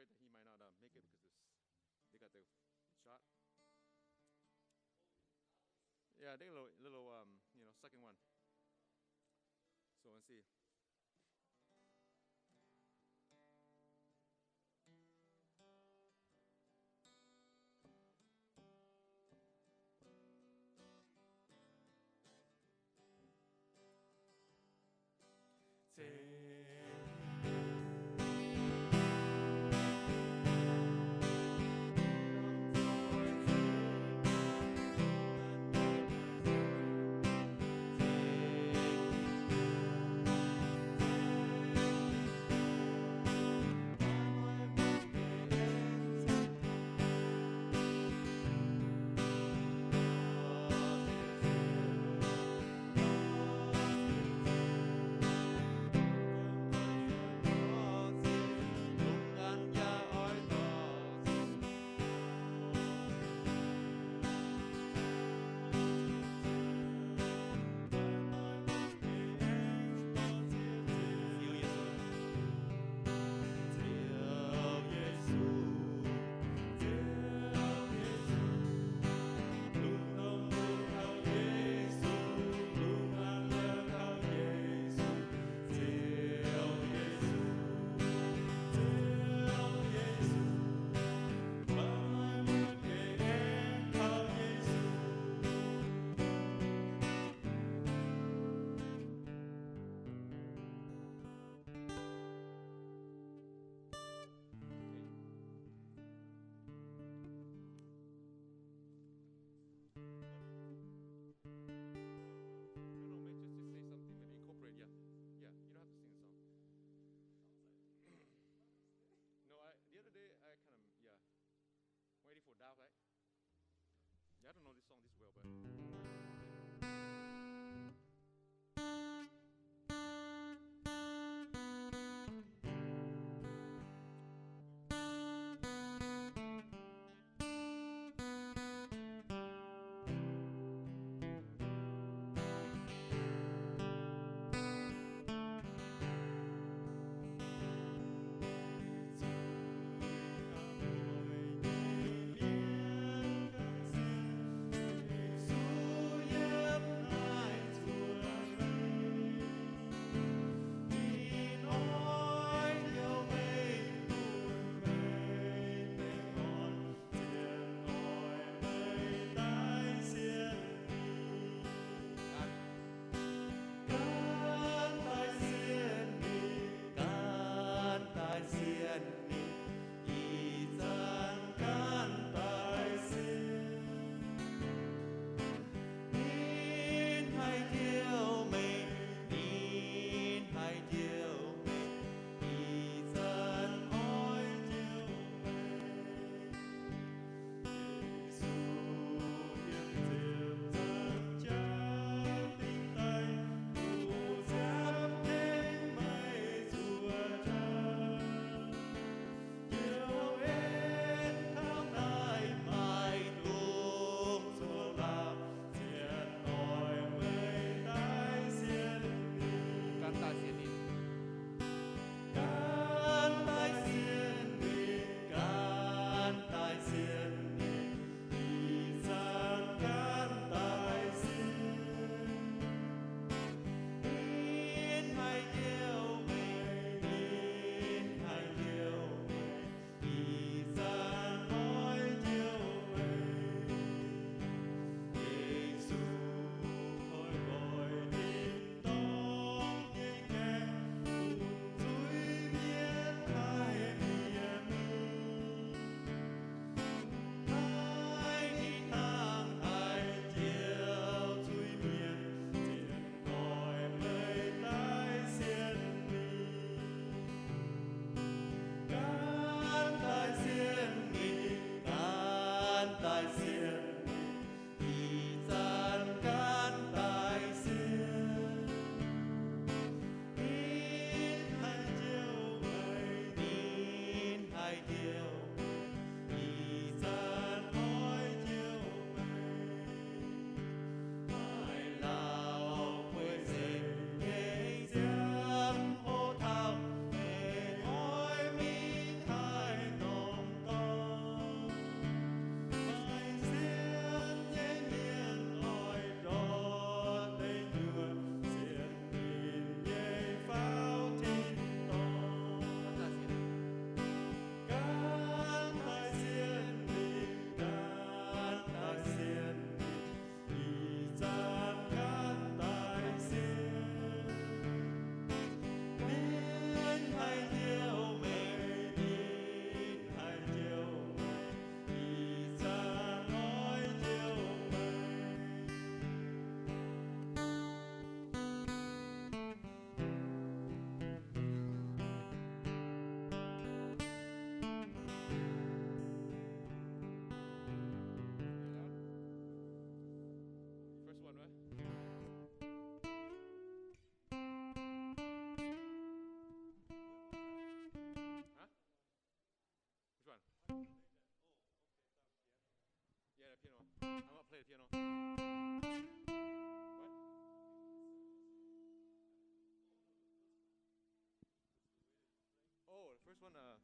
afraid that he might not, uh, make it because this, they got the shot. Yeah, I think a little, little, um, you know, second one. So let's see. No, no, man, just, just say something, maybe incorporate, yeah. Yeah, you don't have to sing the song. No, I, the other day, I kind of, yeah. Waiting for Dao, right? Yeah, I don't know this song this well, but Piano. What? Oh, the first one, uh,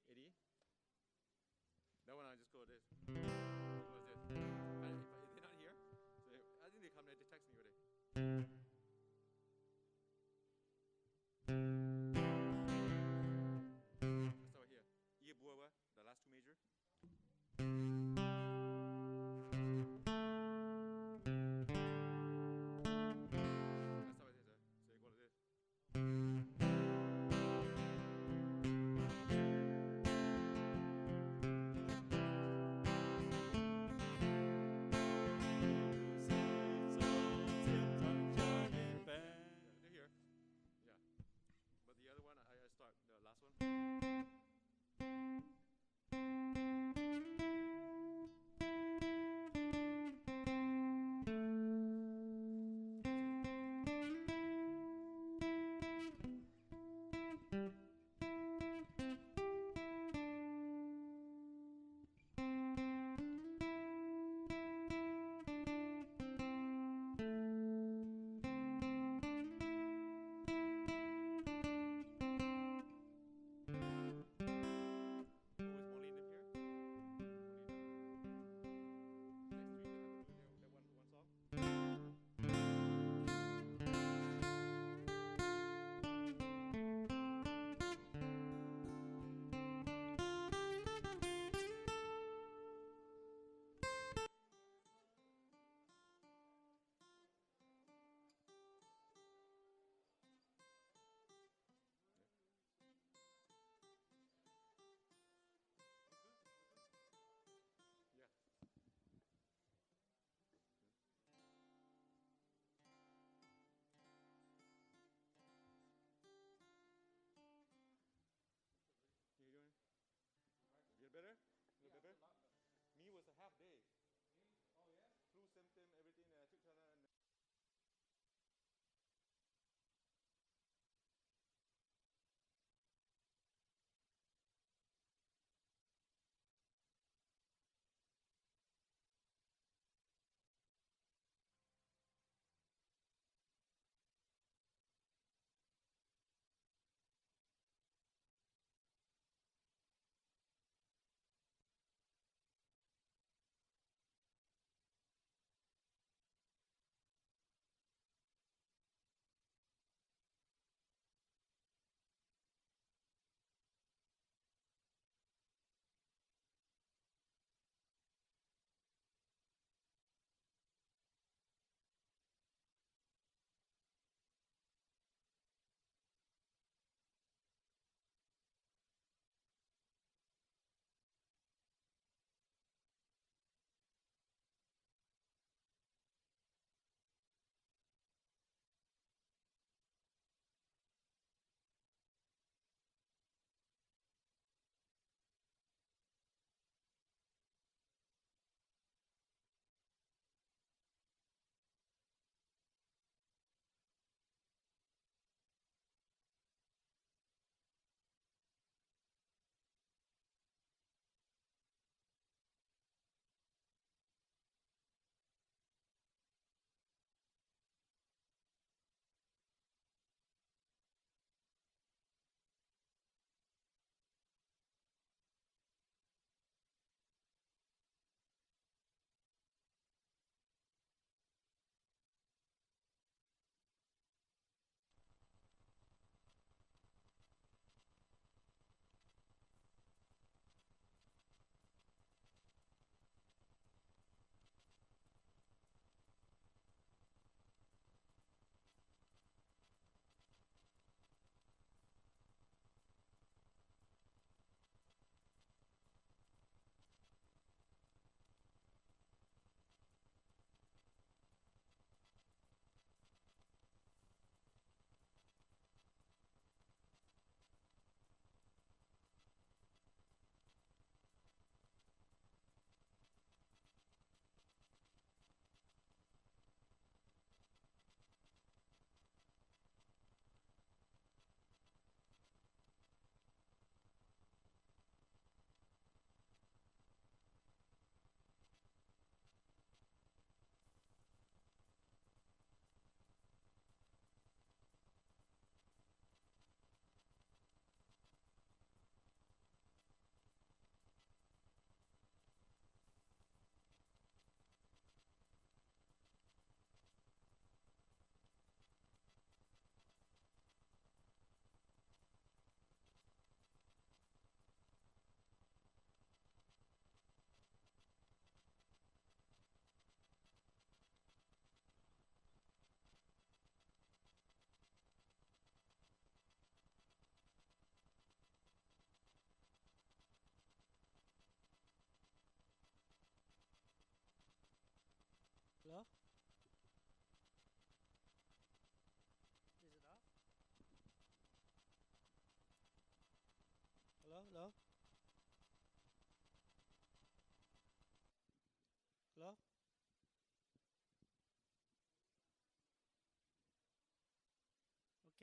A D. That one I just go like this. What is this? I, if they're not here, so they, I think they come, they text me already. Let's start right here. Yie mbuo wuov, the last two major. Let's start right here, sir. So you go like this. Yeah, they're here. Yeah. But the other one, I, I start the last one.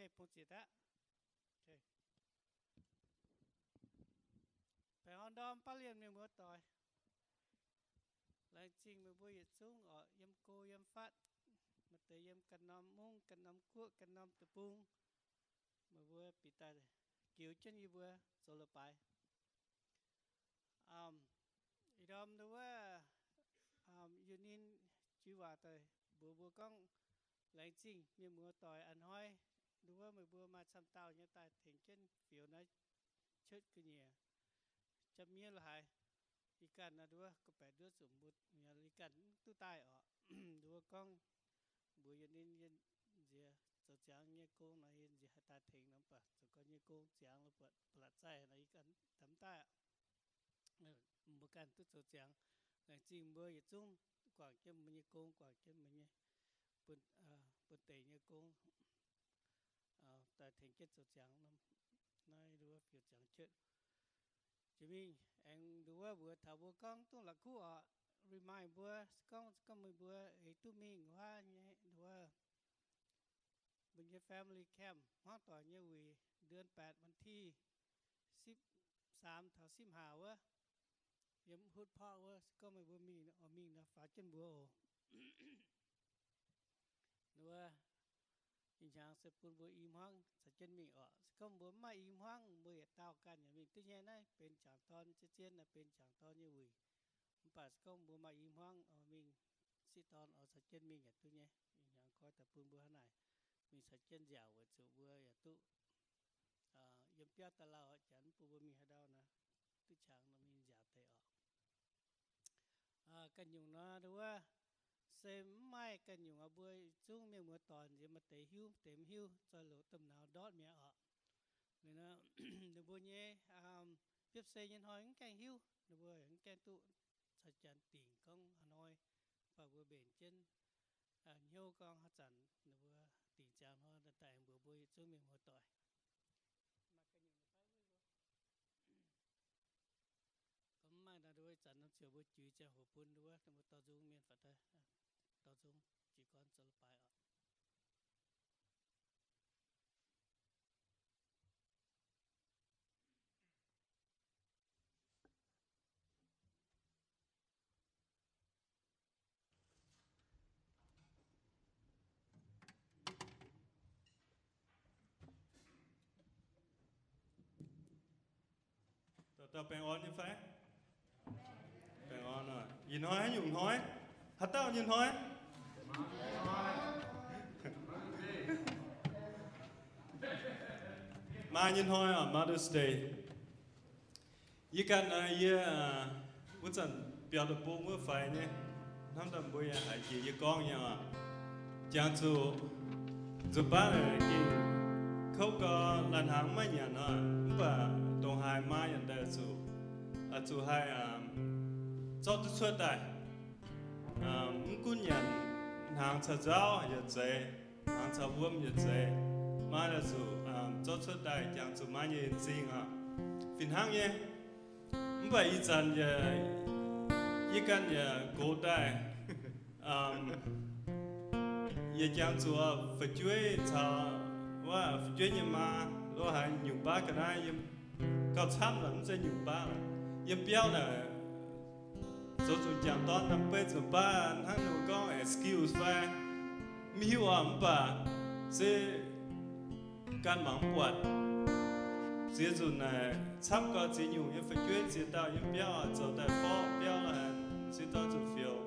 Bung ziec aqv. Baengh orn ndorm baav lienh mienh muoz doic. Laengz zingh meih mbuo yietc zungv oc, yiem go yiem fatv, maaih deix yiem ganh norm mungv, ganh norm guoqv, ganh norm deic-bung, meih mbuo bieqc daaih giux jienv yie mbuo zoux leiz-baaix. Ih ndorm nduov wuov, yie ninh jui waac daaih mbuox mbuo gorngv, laengz zingh mienh muoz doic a'hnoi nduov wuov meih mbuo maaih camv dauh nyei daaih tengx jienv fioux naaiv church ga'nyiec. Jaa-miev lo haaix, ih ganh naaiv nduov gorngv-baeqc nduov zuqc mbuo i ganh mv duqv daaih oc. Nduov wuov gorngv mbuox yie ninh, yie nziex zoux ziangx nyei gong nor, yie nziex haih daaih tengx nor, mv baac zoux gau nyei gong ziangx lo buatc ba'laqc zaih nor, yie ganh daaih mv daaih aqv. Mbuo ganh duqv zoux ziangx. Laengz zingh mbuo yietc zungv guangc jienv mbuo nyei gong, guangc jienv mbuo nyei bun, bun deix nyei gong, daaih tengx jienv zoux ziangx. Naaiv nduov wuov fioux ziangx cuotv jiex mingh aengx nduov wuov mbuox taux mbuo gorngv dongh la'kuqv oc, remind mbuo, se gorngv, se gorngv meih mbuo eix duqv mingh wuov nyei nduov wuov mbuo nyei family camp hmuangv doic nyei wuic, เดือนแปด วันที่ สิบสาม taux สิบห้า wuov, yiem Hood Park wuov, se gorngv meih mbuo mingh oix mingh nor faaux jienv mbuo oc. Nduov wuov ih hnyangx se bun mbuo i hmuangv caux jienv mingh oc. Se gorngv mbuo mv maaih i hmuangv, mbuo yietc dauh ganh yaac mingh duqv nyei. Naaiv benx jangc dorn, zien-zien naaiv benx jangc dorn nyei wuic. Mv baac se gorngv mbuo maaih i hmuangv oix mingh, sieqv dorn oix caux jienv mingh yaac duqv nyei. Ih hnyangx goiv daaih bun mbuo hnangv naaic, mingh caux jienv nziaauc weic zuqc mbuo yaac duqv yiem biauv daaih lauh, janx mv bun mbuo mingh haaix ndau nor, duqv qangx nor mingh nziaauc deix oc. Ganh nyungc nor, nduov wuov se mv maaih ganh nyungc oc, mbuo zungv mienh muoz doic nziex maaih deix hiuv, deix mv hiuv, zoih loz domh nauz ndortv mi'aqv oc. Liuz nor, ninh mbuo nyei biopv-se nyei hnoi mv gaengh hiuv, ninh mbuo mv gaengh duqv caux janx dingc gorngv haaix hnoi, mv baac mbuo mbenc jienv hnyouv gorngv haaix zanc ninh mbuo dingc ziangx hnoi daaih mbuox mbuo yietc zungv mienh muoz doic. Gorngv mv maaih nor, nduov wuov ih zanc norm ziouc mbuo juix ziangh hoc bun nduov wuov, ninh mbuo dorh nzung mienh faaux daaih, dorh nzung jiez gorn zoux leiz-baaix oc. Dauh dauh baengh orn nyei fai? Baengh orn oc. Ih hnoi haaix nyungc hnoi? Haaix dauh nyei hnoi? Maa nyei hnoi oc, Mother's Day. Yie ganh, yie wuov zanc biaux deic-bung wuov faix nyei, hnamv daaih mbuo yaac haiz jiex yie gorngv nyei oc. Jangx zuqc nzuqc baav naaic gengh kouv gau, lai-hnaangx maiv nyanc oc, mv baac ndongc haaix maa yaac daaih zuqc, zuqc haih zorqv duqv cuotv daaih. Mv gunv nyanc hnaangx caux nzauv yaac zeiz, hnaangx caux wuom yaac zeiz, maa daaih zuqc zorqv cuotv daaih jangx zuqc maa nyei en-zingh oc. Fih hnangv nyei. Mv baac ih zanc yaac, yie ganh yaac gox daaih, yaac jangx zuqc fu'jueiv caux, wuov, fu'jueiv nyei maa lo haaix nyungc baav ga'naaiv yiem, gauh camv lorqc, mv zeiz nyungc baav lorqc, yiem biauv naaic zoux zuqc jangc dorn naaiv beiv zuqc baav hnangv ninh mbuo gorngv excuse fai, mv hiuv oc, mv baac se ganh mangc mv buatc. Ziex nzunc naaic camv gau ziex nyungc nyei fu'jueiv ziex dauh yiem biauv oc, zoux daaih forv biauv lo haaix, se dorn zuqc fioux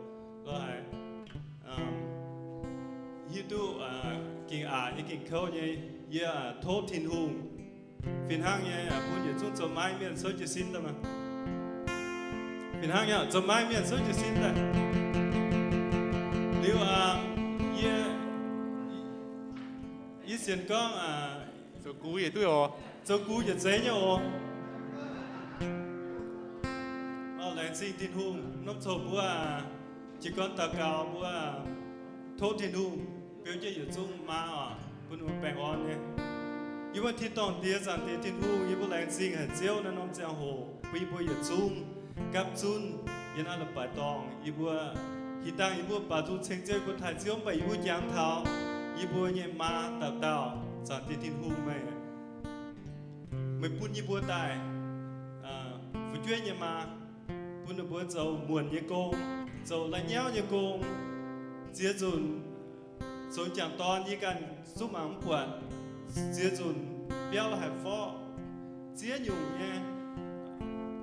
lo haaix, hiuv duqv gengh aqc nyei gengh kouv nyei. Yie tov Tin-Hungh fih hnangv nyei bun yietc zungv zoux maaiz mienh souv jiez sin daaih maah. Fih hnangv nyei, zoux maaiz mienh souv jiez sin daaih. Liuz, yie, yie sienx gorngv, zoux gux yietc duqv oc, zoux gux yietc zeiz nyei oc. Laengz zingh Tin-Hungh. Norm coc mbuo jiez gorn daux gaux mbuo tov Tin-Hungh beu jienv yietc zungv maa oc, bun ninh mbuo baengh orn nyei. Yie mbuo tin-dorngh Diex, Zaangc Diex Tin-Hungh, yie mbuo laengz zingh haic Ziouv naaiv norm ziangh hoc bun yie mbuo yietc zungv gapv zunv yiem naaiv leiz-baaix dorngh. Yie mbuo, hih dangh yie mbuo baaux nzung ceng Ziouv, yie mbuo taaih Ziouv, mv baac yie mbuo jangx taux yie mbuo nyei maa dauh dauh, Zaangc Diex Tin-Hungh meih, meih bun yie mbuo daaih fu'jueiv nyei maa, bun ninh mbuo zoux muonc nyei gong, zoux la'nyauv nyei gong. Ziex nzunc zoux m'jangc dorn yie ganh zungv mangc mv buatc. Ziex nzunc biauv haic forv, ziex nyungc nyei,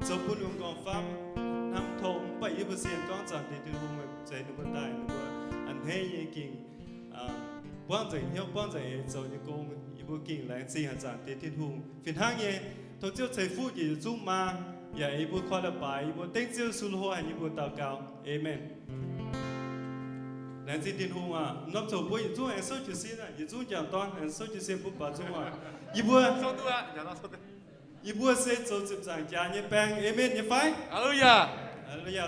zoux bun ninh mbuo m'nqorngv famv hnamv tong. Mv baac yie mbuo sienx gorngv Zaangc Diex Tin-Hungh meih zeix ninh mbuo daaih, ninh mbuo a'hneiv nyei gengh buangv nzengc hnyouv buangv nzengc eix zoux nyei gong. Yie mbuo gengh laengz zingh haic Zaangc Diex Tin-Hungh. Fih hnangv nyei, tov Ziouv ceix fuqv njiec yietc zungv maa, yaac yie mbuo koi la'baaix, yie mbuo dengv Ziouv Yesu nyei hlaax, yie mbuo daux gaux. Aamen. Laengz zingh Tin-Hungh aac. Norm zoux mbuo yietc zungv aengx souv jiez sin aac, yietc zungv m'jangc dorn aengx souv jiez sin bun baaux nzung aac. Yie mbuo, yie mbuo se zoux ziepc nzaangc jaax nyei baeng. Aamen nyei fai? Aa,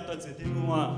dorh ziec Tin-Hungh aac.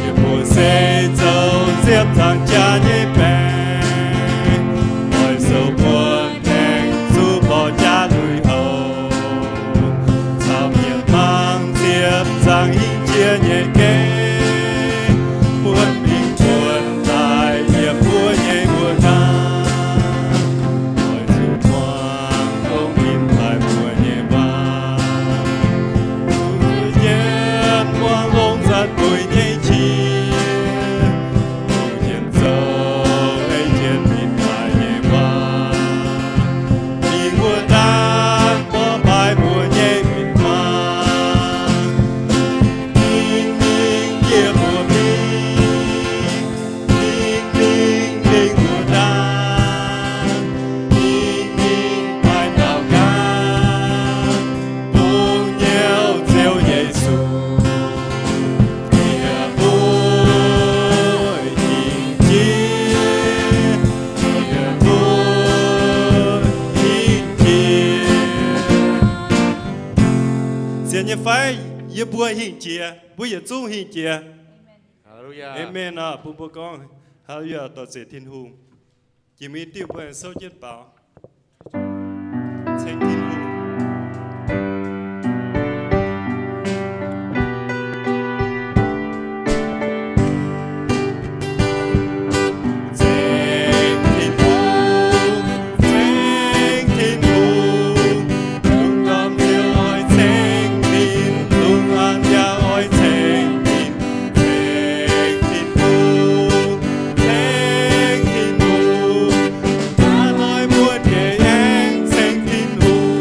Yie mbuo se zoux ziepc nzaangc jaax nyei baeng, oix souc buonv baeng zuqc mborqv jaax lui-houx, caux mienh hmuangx ziepc nzaangc hingh jiex nyei gengh, buonv mingh buonv daaih yiem mbuo nyei wuov naaiv. Oix zuqc muangx dongh ginv daaih mbuo nyei waac, zuqc yietc muangx longx nzanc bueix nyei qiex, zuqc yietc zoux ei jienv ginv daaih nyei waac, mingh wuov naaiv mborqv maaih mbuo nyei ginv waac, mingh mingh yie mbuo mingh. Mingh mingh mingh wuov naaiv, mingh mingh maaih daaux nqaang, bungx hnyouv Ziouv Yesu, yie mbuo hingh jiex, yie mbuo hingh jiex. Sienx nyei fai? Yie mbuo hingh jiex. Mbuo yietc zungv hingh jiex. Aamen aac. Bun mbuo gorngv haleluyaa dorh ziec Tin-Hungh. Jiex mingh diuh mbuo aengx souv jienv baaux. Ceng Tin-Hungh. Ceng Tin-Hungh, ceng Tin-Hungh, lungh ndorm ziouc oix ceng Tin-Hungh, hnangv yaac oix ceng Tin-Hungh, ceng Tin-Hungh, ceng Tin-Hungh, hnangv oix mbuo nyei aengx ceng Tin-Hungh.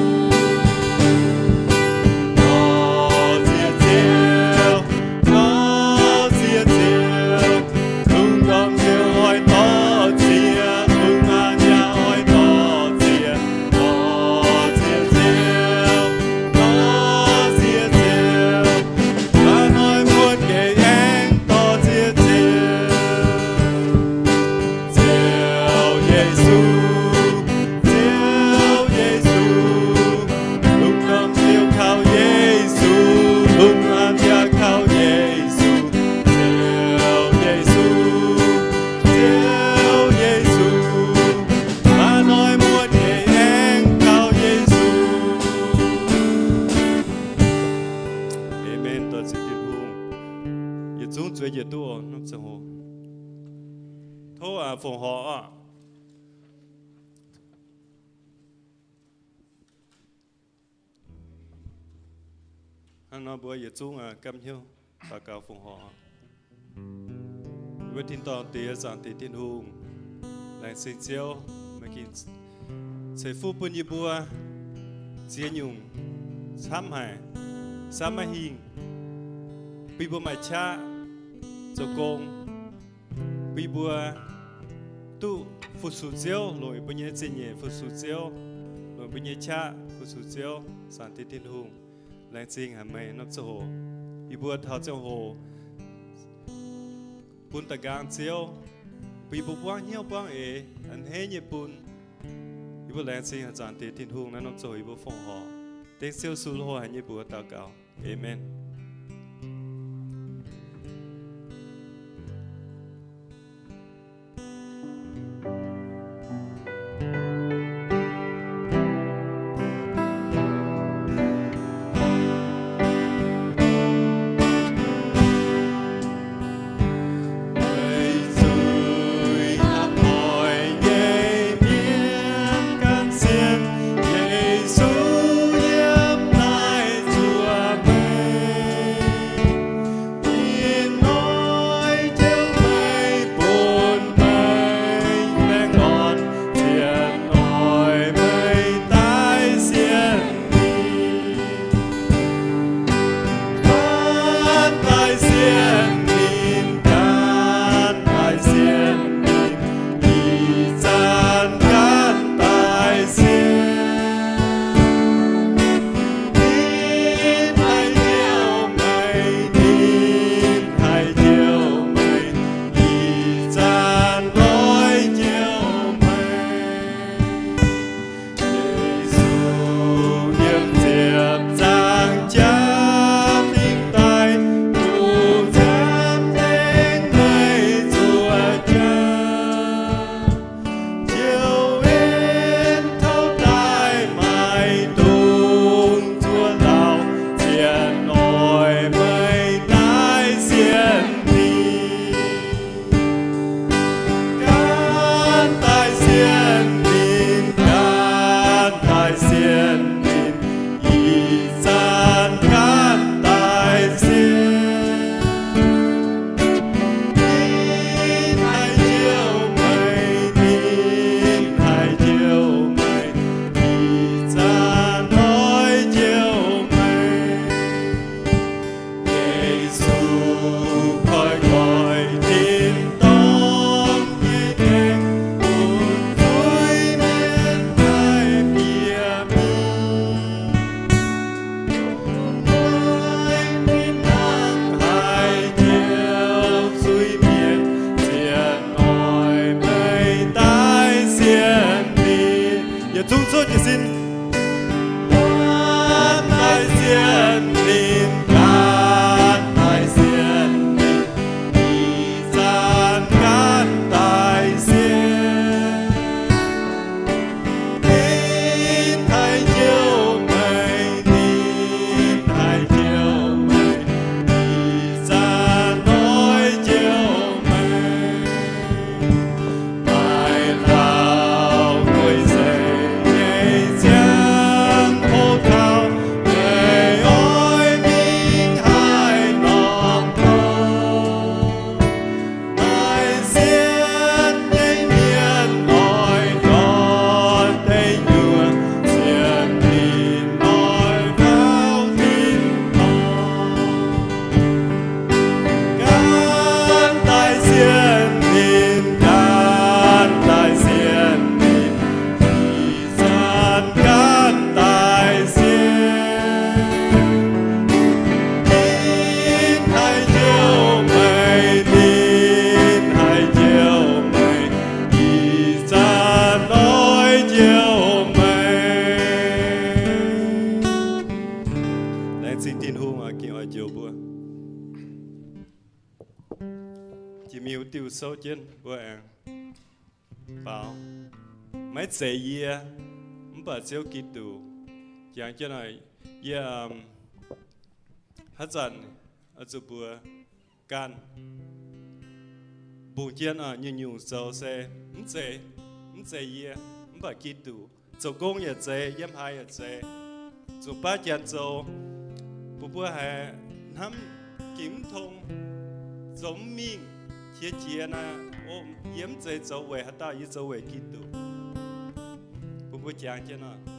Mbuo yietc duqv norm ziangh hoc tov fongc horc oc. Hnangv nor mbuo yietc zungv gamh hnyouv daux gaux fongc horc. Mbuo tin-dorngh Diex, Zaangc Diex Tin-Hungh, laengz zingh Ziouv, meih gengh ceix fuqv bun yie mbuo ziex nyungc camv haic, camv maiv hingh, bun yie mbuo maaih qaqv zoux gong, bun yie mbuo duqv fu-sux Ziouv, longc yie mbuo nyei zingh nyeic fu-sux Ziouv, longc yie mbuo nyei qaqv fu-sux Ziouv. Zaangc Diex Tin-Hungh, laengz zingh haic meih norm ziangh hoc. Yie mbuo taux ziangh hoc bun da'nqaang Ziouv, bun yie mbuo buangv hnyouv buangv eix, a'hneiv nyei bun. Yie mbuo laengz zingh haic Zaangc Diex Tin-Hungh naaiv norm ziangh hoc yie mbuo fongc horc, dengv Ziouv Yesu lui-houx haic nyei mbuox daux gaux. Aamen. Yietc zungv zuov jiez sin. Laengz zingh Tin-Hungh oix gengh oix njoux mbuo. Jiex mingh wuov diuh souv jienv mbuo aengx baaux. Maiv zeiz yie, mv baac Ziouv Giduc. Jangx jienv oc, yie, haaix zanc oix zuqc mbuox ganh. Mbungh jienv nyungc-nyungc zoux se mv zeiz, mv zeiz yie, mv baac Giduc. Zoux gong yaac zeiz, yiem haaix yaac zeiz. Zuqc baav janx zoux, mbuo mbuo haiz hnamv gingx mv tong, zoux mv mingh, qiex jiez naaic, o, yie mv zeiz zoux weic haaix dauh, yie zoux weic Giduc. Mbuo mbuo jangx jienv nor.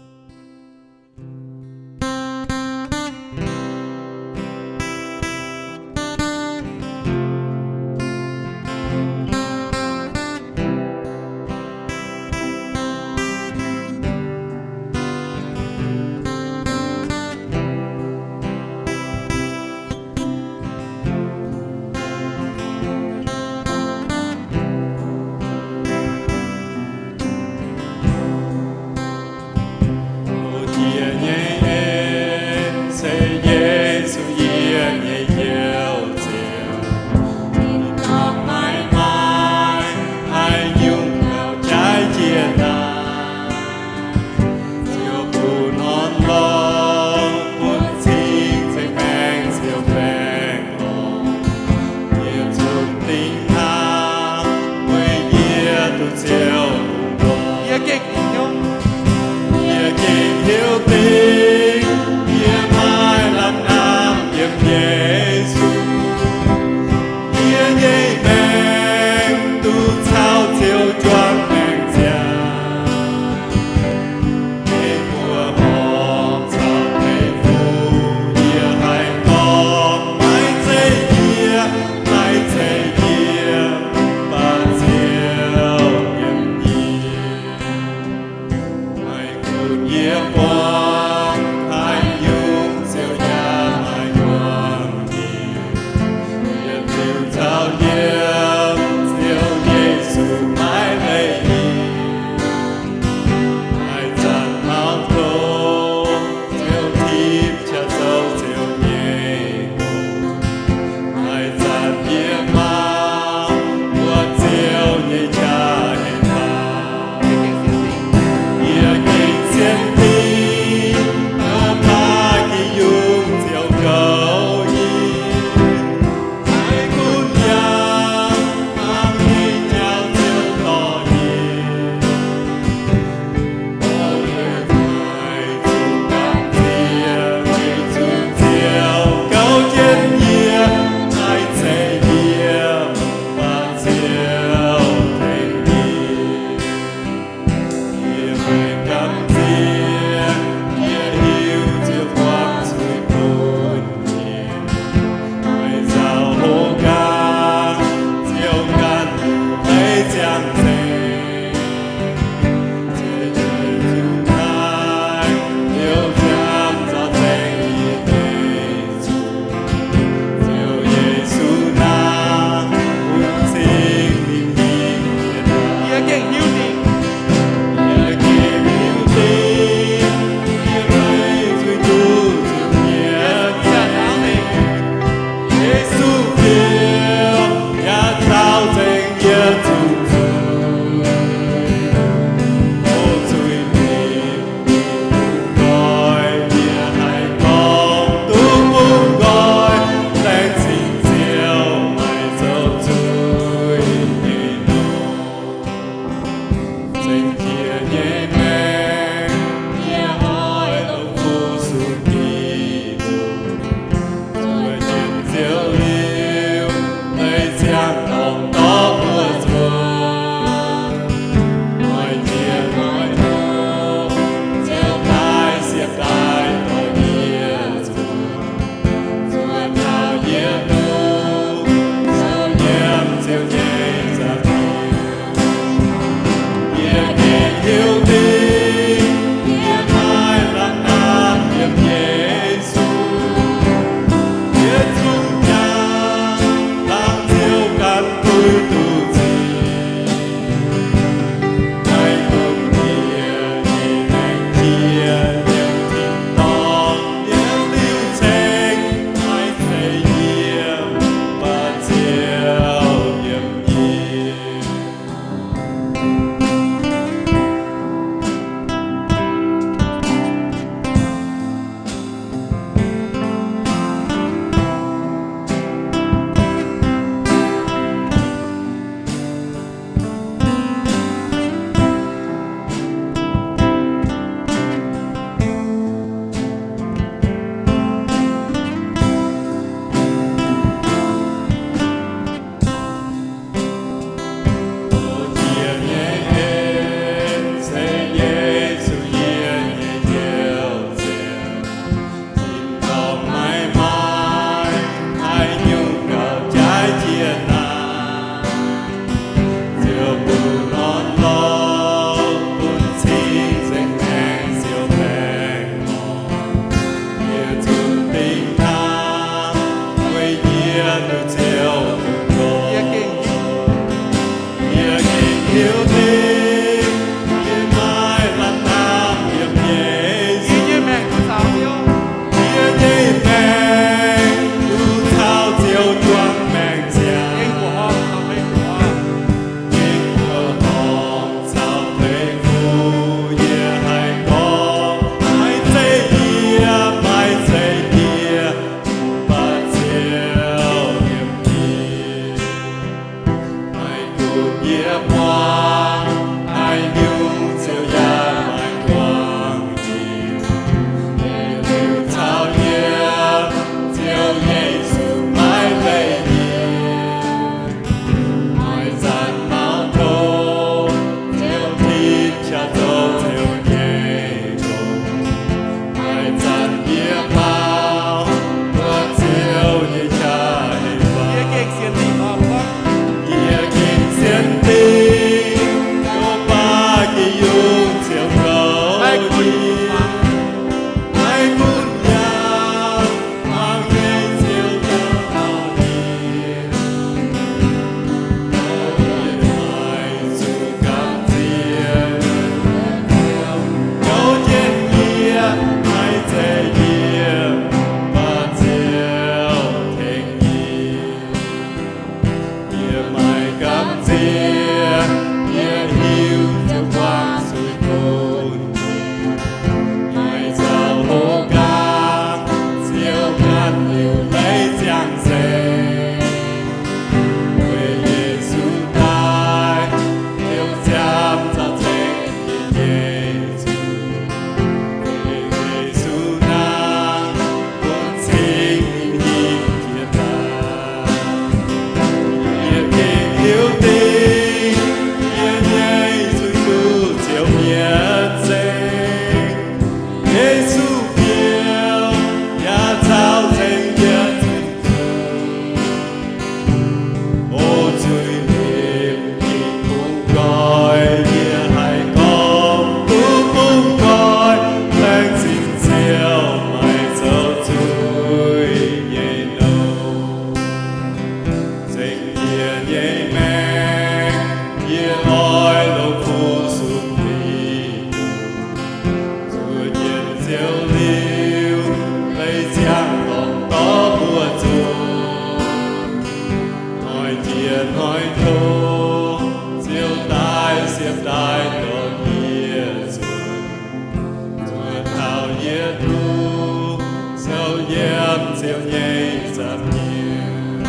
Ziouv nyei nza'hmien.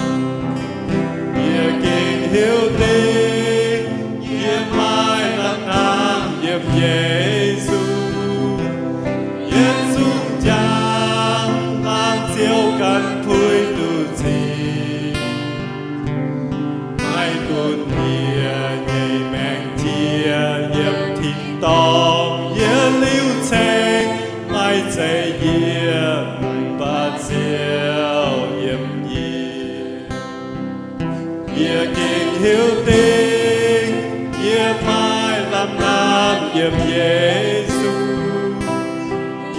Yie gengh hiuv duqv yie maiv lamh hnamv yiem Yesu. Yietc zungv njang laangz Ziouv ganh puix duqv zingh. Maiv gunv yie nyei maengc jiex yiem tin-dorngh, yie liuz ceng, maiv zeiz yie mv baac Ziouv yiem yie. Yie gengh hiuv duqv yie maiv lamh hnamv yiem Yesu.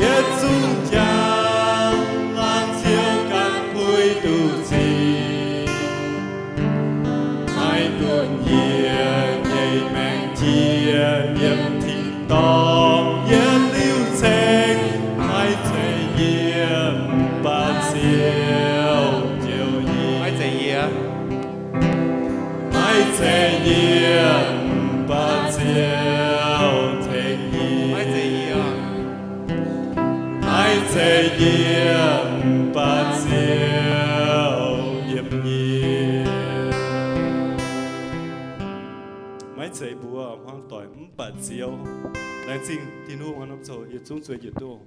Yietc zungv njang laangz Ziouv ganh puix duqv zingh. Maiv gunv yie nyei maengc jiex yiem tin-dorngh, yie liuz ceng, maiv zeiz yie mv baac Ziouv njoux yie. Maiv zeiz yie, maiv zeiz yie mv baac Ziouv tengx yie. Maiv zeiz yie, maiv zeiz yie mv baac Ziouv yiem yie. Maiv zeiz mbuo hmuangv doic mv baac Ziouv. Laengz zingh Tin-Hungh, norm coc yietc zungv zueiz njiec duqv.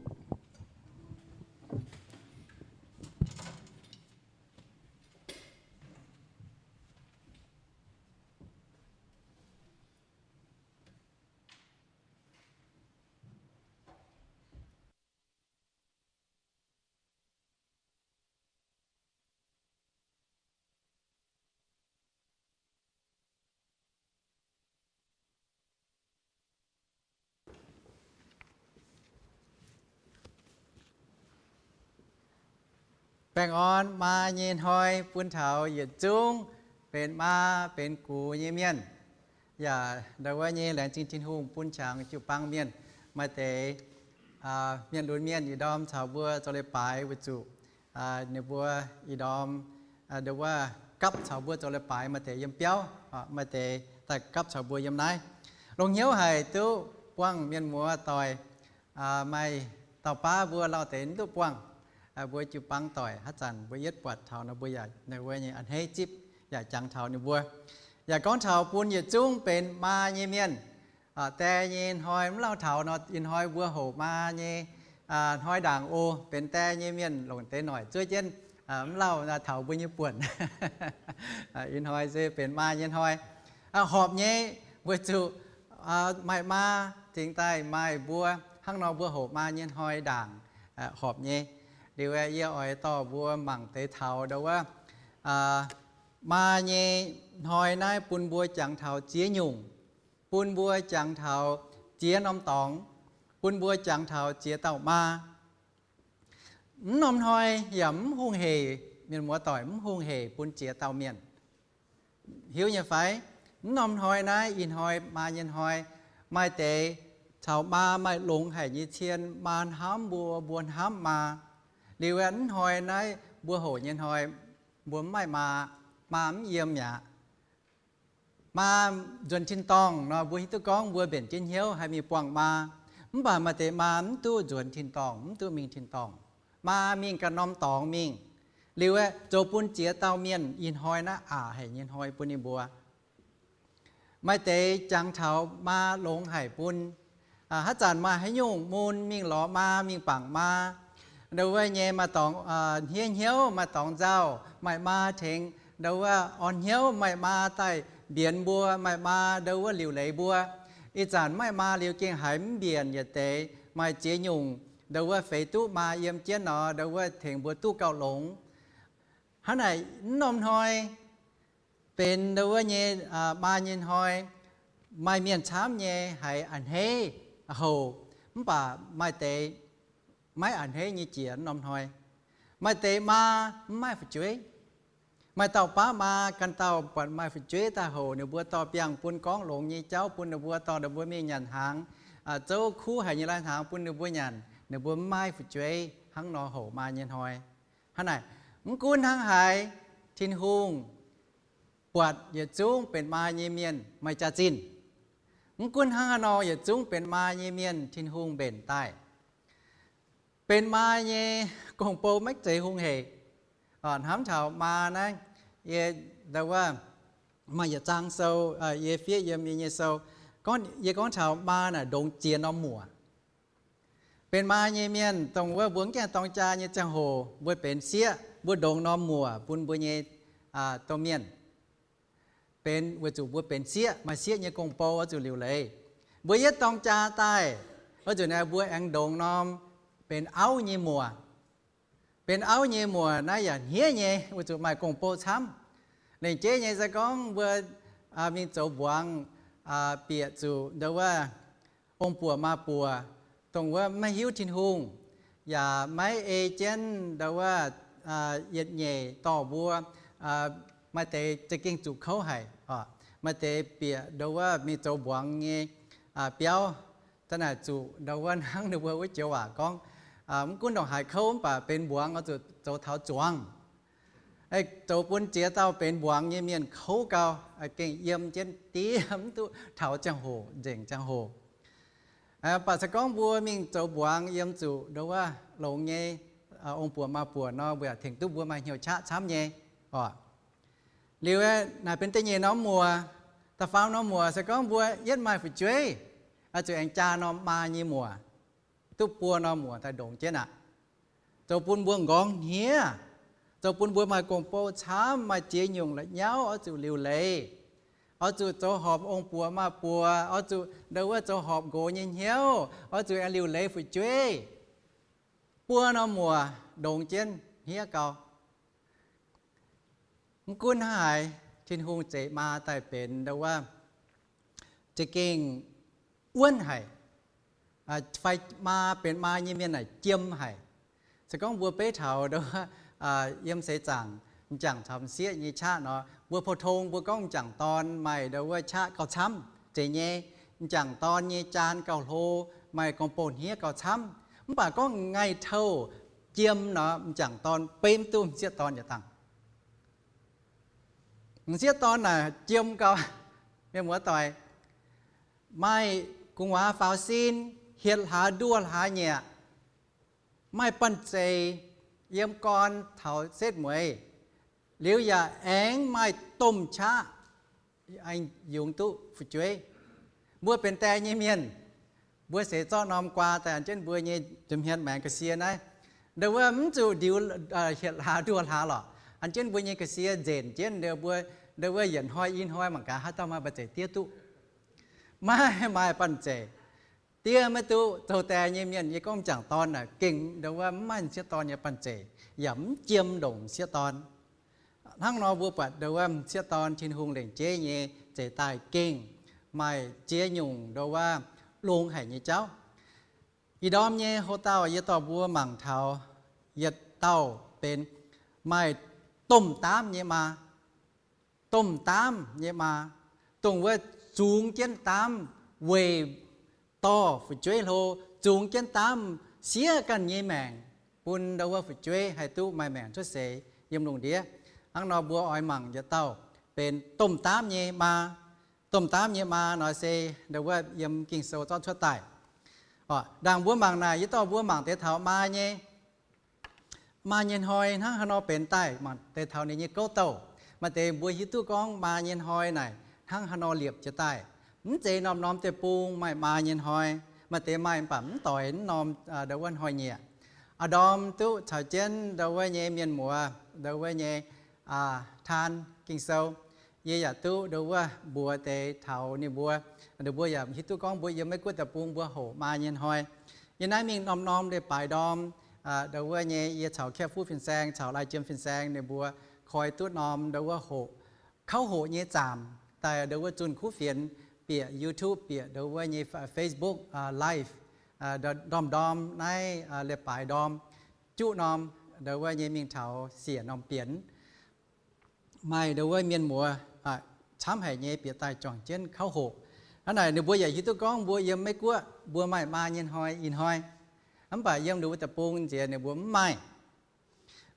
Baengh orn maa nyei hnoi bun taux yietc zungv benx maa benx gux nyei mienh. Yaac ndau wuov nyei laengz zingh Tin-Hungh bun qangx jiu-baang mienh, maaih deix mienh lunx mienh ih ndorm caux mbuo zoux leiz-baaix weic zuqc ninh mbuo ih ndorm ndau wuov gapv caux mbuo zoux leiz-baaix maaih deix yiem biauv, maaih deix daaih gapv caux mbuo yiem naaiv. Longx hnyouv haic duqv buangh mienh muoz doic. Maaih dauh baav mbuo lauh deix mv duqv buangh. Mbuo jiu-baang doic haaix zanc mbuo yietv buatc taux nor mbuo yaac a'hneiv zipv yaac jangx taux ninh mbuo. Yaac gorngv taux bun yietc zungv benx maa nyei mienh, die nyei hnoi mv lauh taux nor, ih hnoi mbuo hoqc maa nyei hnoi ndaangc oc. Benx die nyei mienh longc deix noic zuov jienv mv lauh taux mbuo nyei buonc. Ih hnoi se benx maa nyei hnoi. Horpc nyei, weic zuqc maaih maa cingx daaih maaih mbuo. Hnangv nor mbuo hoqc maa nyei hnoi ndaangc horpc nyei. Liuz yie oix dorh mbuo mangc deix taux ndau wuov maa nyei hnoi naaiv bun mbuo jangx taux ziex nyungc, bun mbuo jangx taux ziex norm dorngx, bun mbuo jangx taux ziex dauh maa. Mv norm hnoi yaac mv hungh heic, mienh muoz doic, mv hungh heic bun ziex dauh mienh. Hiuv nyei fai? Mv norm hnoi naaiv, ih hnoi maa nyei hnoi, maaih deix caux maa maaih longx haic nyei cien, maa hnamv mbuo, mbuo hnamv maa. Liuz mv hnoi naaiv mbuo hoqc nyei hnoi, mbuo mv maaih maa, maa mv yiem mi'aqv. Maa nzuonx tin-dorngh nor, mbuo hiuv duqv gorngv mbuo mbenc jienv hnyouv haih mingh buangh maa. Mv baac maaih deix maa mv duqv nzuonx tin-dorngh, mv duqv mingh tin-dorngh. Maa mingh ganh norm dorngx mingh. Liuz aeqv, zoux bun ziex dauh mienh ih hnoi naaiv aqc haic nyei hnoi bun ninh mbuo. Maaih deix jangx taux maa longx haic bun haaix zanc maaih haaix nyungc mun mingh lorz maa, mingh bangc maa. Ndau wuov nyei maaih dorngx hniev hnyouv, maaih dorngx nzauh, maaih maa tengx ndau wuov orn hnyouv, maaih maa daaih mbienx mbuo, maaih maa ndau wuov liuc leiz mbuo. Ih zanc maaih maa liuz gengh haiz mv mbienc yietc deix, maaih ziex nyungc ndau wuov feix duqv maa yiem jienv nor, ndau wuov tengx mbuo duqv gauh longx. Hnangv naaic mv norm hnoi benx ndau wuov nyei maa nyei hnoi, maaih mienh camv nyei haiz a'hneiv houc, mv baac maaih deix maiv a'hneiv nyei jiex mv norm hnoi. Maaih deix maa mv maaih fu'jueiv. Maaih dauh baav maa ganh dauh buatc maaih fu'jueiv daaih houc ninh mbuo dorh biangh bun gorngv longx nyei jauv bun ninh mbuo, dorh ninh mbuo mingh nyanc hnaangx, zouv kuv haic nyei lai-hnaangx bun ninh mbuo nyanc, ninh mbuo mv maaih fu'jueiv hnangv nor houc maa nyei hnoi. Hnangv naaic, mv gunv hnangv haaix, Tin-Hungh buatc yietc zungv benx maa nyei mienh maaih jaax-zinh. Mv gunv hnangv haaix nor, yietc zungv benx maa nyei mienh Tin-Hungh mbenc daaih. Benx maa nyei gong-bou maiv zeiz hungh heic. Hnamv taux maa naaiv, yie, ndau wuov, maaih yietc zaang sou, yie fiev yiem yie nyei sou, gorngv, yie gorngv taux maa naaic ndongx ziex norm muoc. Benx maa nyei mienh, dongh wuov mbuo mv gaengh dorng jaa nyei ziangh hoc, mbuo benx sieqv, mbuo ndongx norm muoc bun mbuo nyei domh mienh. Benx weic zuqc mbuo benx sieqv, maaih sieqv nyei gong-bou oix zuqc liuc leiz. Mbuo yietv dorng jaa daaih, oix zuqc naaic mbuo aengx ndongx norm benx auv nyei muoc. Benx auv nyei muoc naaiv yaac hniev nyei, weic zuqc maaih gong-bou camv. Lengc jeiv nyei se gorngv mbuo mingh zoux mbuangz, bieqc zuqc ndau wuov ong-buoc maa-buoc, dongh wuov maiv hiuv Tin-Hungh, yaac maiv ei jienv ndau wuov yietc nyeic dorh mbuo. Maaih deix za'gengh zuqc kouv haic, maaih deix bieqc ndau wuov mingh zoux mbuangz nyei biauv, da'naaic zuqc ndau wuov hnangv ninh mbuo wuov joux waac gorngv, mv gunv ndongc haaix kouv mv baac benx mbuangz oix zuqc zoux taux zuangx. Zoux bun ziex dauh benx mbuangz nyei mienh kouv gau, gengh yiem jienv diev mv duqv taux ziangh hoc, nzengc ziangh hoc. Mv baac se gorngv mbuo mingh zoux mbuangz yiem zuqc ndau wuov longx nyei ong-buoc maa-buoc nor, mbuo yaac tengx duqv mbuo maaih hnyouv qaqv camv nyei oc. Liuz naaic benx da'nyeic norm muoc, da'faam norm muoc se gorngv mbuo yietv maaih fu'jueiv, zuqc aengx jaa norm maa nyei muoc, duqv buo norm muoc daaih ndongx jienv aqv. Zoux bun mbuo nqorngv hniev, zoux bun mbuo maaih gong-bou camv, maaih ziex nyungc la'nyauv oix zuqc liuc leiz, oix zuqc zoux horpc ong-buoc maa-buoc, oix zuqc ndau wuov zoux horpc nqox nyei hnyouv, oix zuqc aengx liuc leiz fu'jueiv. Buo norm muoc ndongx jienv hniev gau. Mv gunv hnangv haaix, Tin-Hungh zeix maa daaih benx ndau wuov za'gengh wuonv haic, fai maa benx maa nyei mienh naaic jiem haic. Se gorngv mbuo beiv taux ndau wuov yiem seix zaangc m'jangc caux m'sieqv nyei qaqv nor, mbuo pou-tong mbuo gorngv m'jangc dorn maaih ndau wuov qaqv gauh camv zeiz nyei, m'jangc dorn nyei jaan gauh hlo, maaih gong-bou hniev gauh camv. Mv baac gorngv ngaih touh jiem nor, m'jangc dorn beiv mv duqv m'sieqv dorn yietc dangh. M'sieqv dorn naaic jiem gau, mienh muoz-doic, maaih gu'nguaaz faaux sin, hietc hlaax nduoh hlaax nyieqc, maaih banh zeic yiem gorn taux setv mueiz, liuz yaac aengx maaih domh qaqv yungz duqv fu'jueiv. Mbuo benx die nyei mienh, mbuo seix zorqv norm guaa daaih an jienv mbuo nyei nza'hmien maengx ga'sie naaiv, ndau wuov mv zuqc ndiux hietc hlaax nduoh hlaax lorqc, an jienv mbuo nyei ga'sie nzenc jienv, ndau wuov yietc hnoi i hnoi mangc gaax haaix dauh maaih banh zeic diev duqv. Maiv maaih banh zeic, diev maiv duqv. Zoux die nyei mienh, yie gorngv m'jangc dorn naaic gengh ndau wuov mv maaih m'sieqv dorn nyei banh zeic, yaac mv jiem ndongc m'sieqv dorn. Hnangv nor mbuo buatc ndau wuov m'sieqv dorn Tin-Hungh lengc jeiv nyei zeix daaih gengh maaih ziex nyungc ndau wuov longx haic nyei jauv. Ih ndorm nyei hoc-dauh yie dorh mbuo mangc taux yietc dauh benx maaih domh daamv nyei maa. Domh daamv nyei maa, dongh wuov zungx jienv daamv weic dorh fu'jueiv hlo, zungx jienv daamv siev ganh nyei maengc bun ndau wuov fu'jueiv haih duqv maaih maengc cuotv seix yiem lungh ndiev. Hnangv nor mbuo oix mangc yietc dauh benx domh daamv nyei maa. Domh daamv nyei maa nor se ndau wuov yiem Ging-Sou zorqv cuotv daaih. Ndaangc mbuo mangc naaic, yie dorh mbuo mangc deix taux maa nyei maa nyei hnoi hnangv haaix nor benx daaih, mangc deix taux ninh nyei gouv douh. Maaih deix mbuo hiuv duqv gorngv maa nyei hnoi naaic hnangv haaix nor liepc jiez daaih. Mv zeiz norm-norm deic-bung maaih maa nyei hnoi. Maaih deix maaih mv baac mv doix mv norm ndau wuov hnoi-nyieqc. A'ndorm duqv caux jienv ndau wuov nyei mienh muoz ndau wuov nyei taan Ging-Sou, yie yaac duqv ndau wuov mbuox deix taux ninh mbuo. Ninh mbuo yaac hiuv duqv gorngv mbuo yiem Meiv Guoqv deic-bung mbuo hoqc maa nyei hnoi. Yie naaiv mingh norm-norm leiz-baaix ndorm ndau wuov nyei, yie caux Kaeqv Fuqv fin-saeng caux Lai Jiem fin-saeng ninh mbuo koi duqv norm ndau wuov hoqc, kauv hoqc nyei zaamc daaih ndau wuov zunh kuv fienx, bieqc YouTube, bieqc ndau wuov nyei Facebook Live, ndorm-ndorm naaiv leiz-baaix ndorm juqv norm ndau wuov nyei mingh taux siec norm bienx. Maaih ndau wuov mienh muoz camv haic nyei bieqc daaih juangc jienv kauv hoqc. Hnangv naaic ninh mbuo yaac hiuv duqv gorngv mbuo yiem Meiv Guoqv mbuo maaih maa nyei hnoi ih hnoi. Mv baac yiem ndau wuov deic-bung nziex ninh mbuo mv maaih.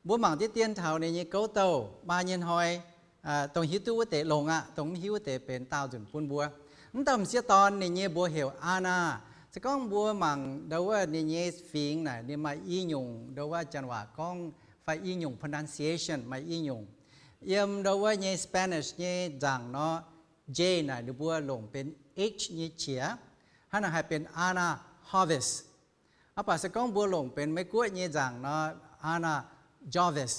Mbuo mangc diqv dien taux ninh nyei gouv douh maa nyei hnoi, dongh hiuv duqv wuov deix longx aqv, dongh mv hiuv wuov deix benx daauh nzunc bun mbuo. Mv dauh m'sieqv dorn ninh nyei mbuox heuc Aa Naa. Se gorngv mbuo mangc ndau wuov ninh nyei fingx naaic, ninh maaih i nyungc ndau wuov janx waac gorngv fai i nyungc pronunciation maaih i nyungc. Yiem ndo wuov nyei Spanish nyei nzaangc nor, J naaic ninh mbuo longc benx H nyei qiex, hnangv naaic haih benx Ana Jarvis. Mv baac se gorngv mbuo longc benx Meiv Guoqv nyei nzaangc nor, Ana Jarvis.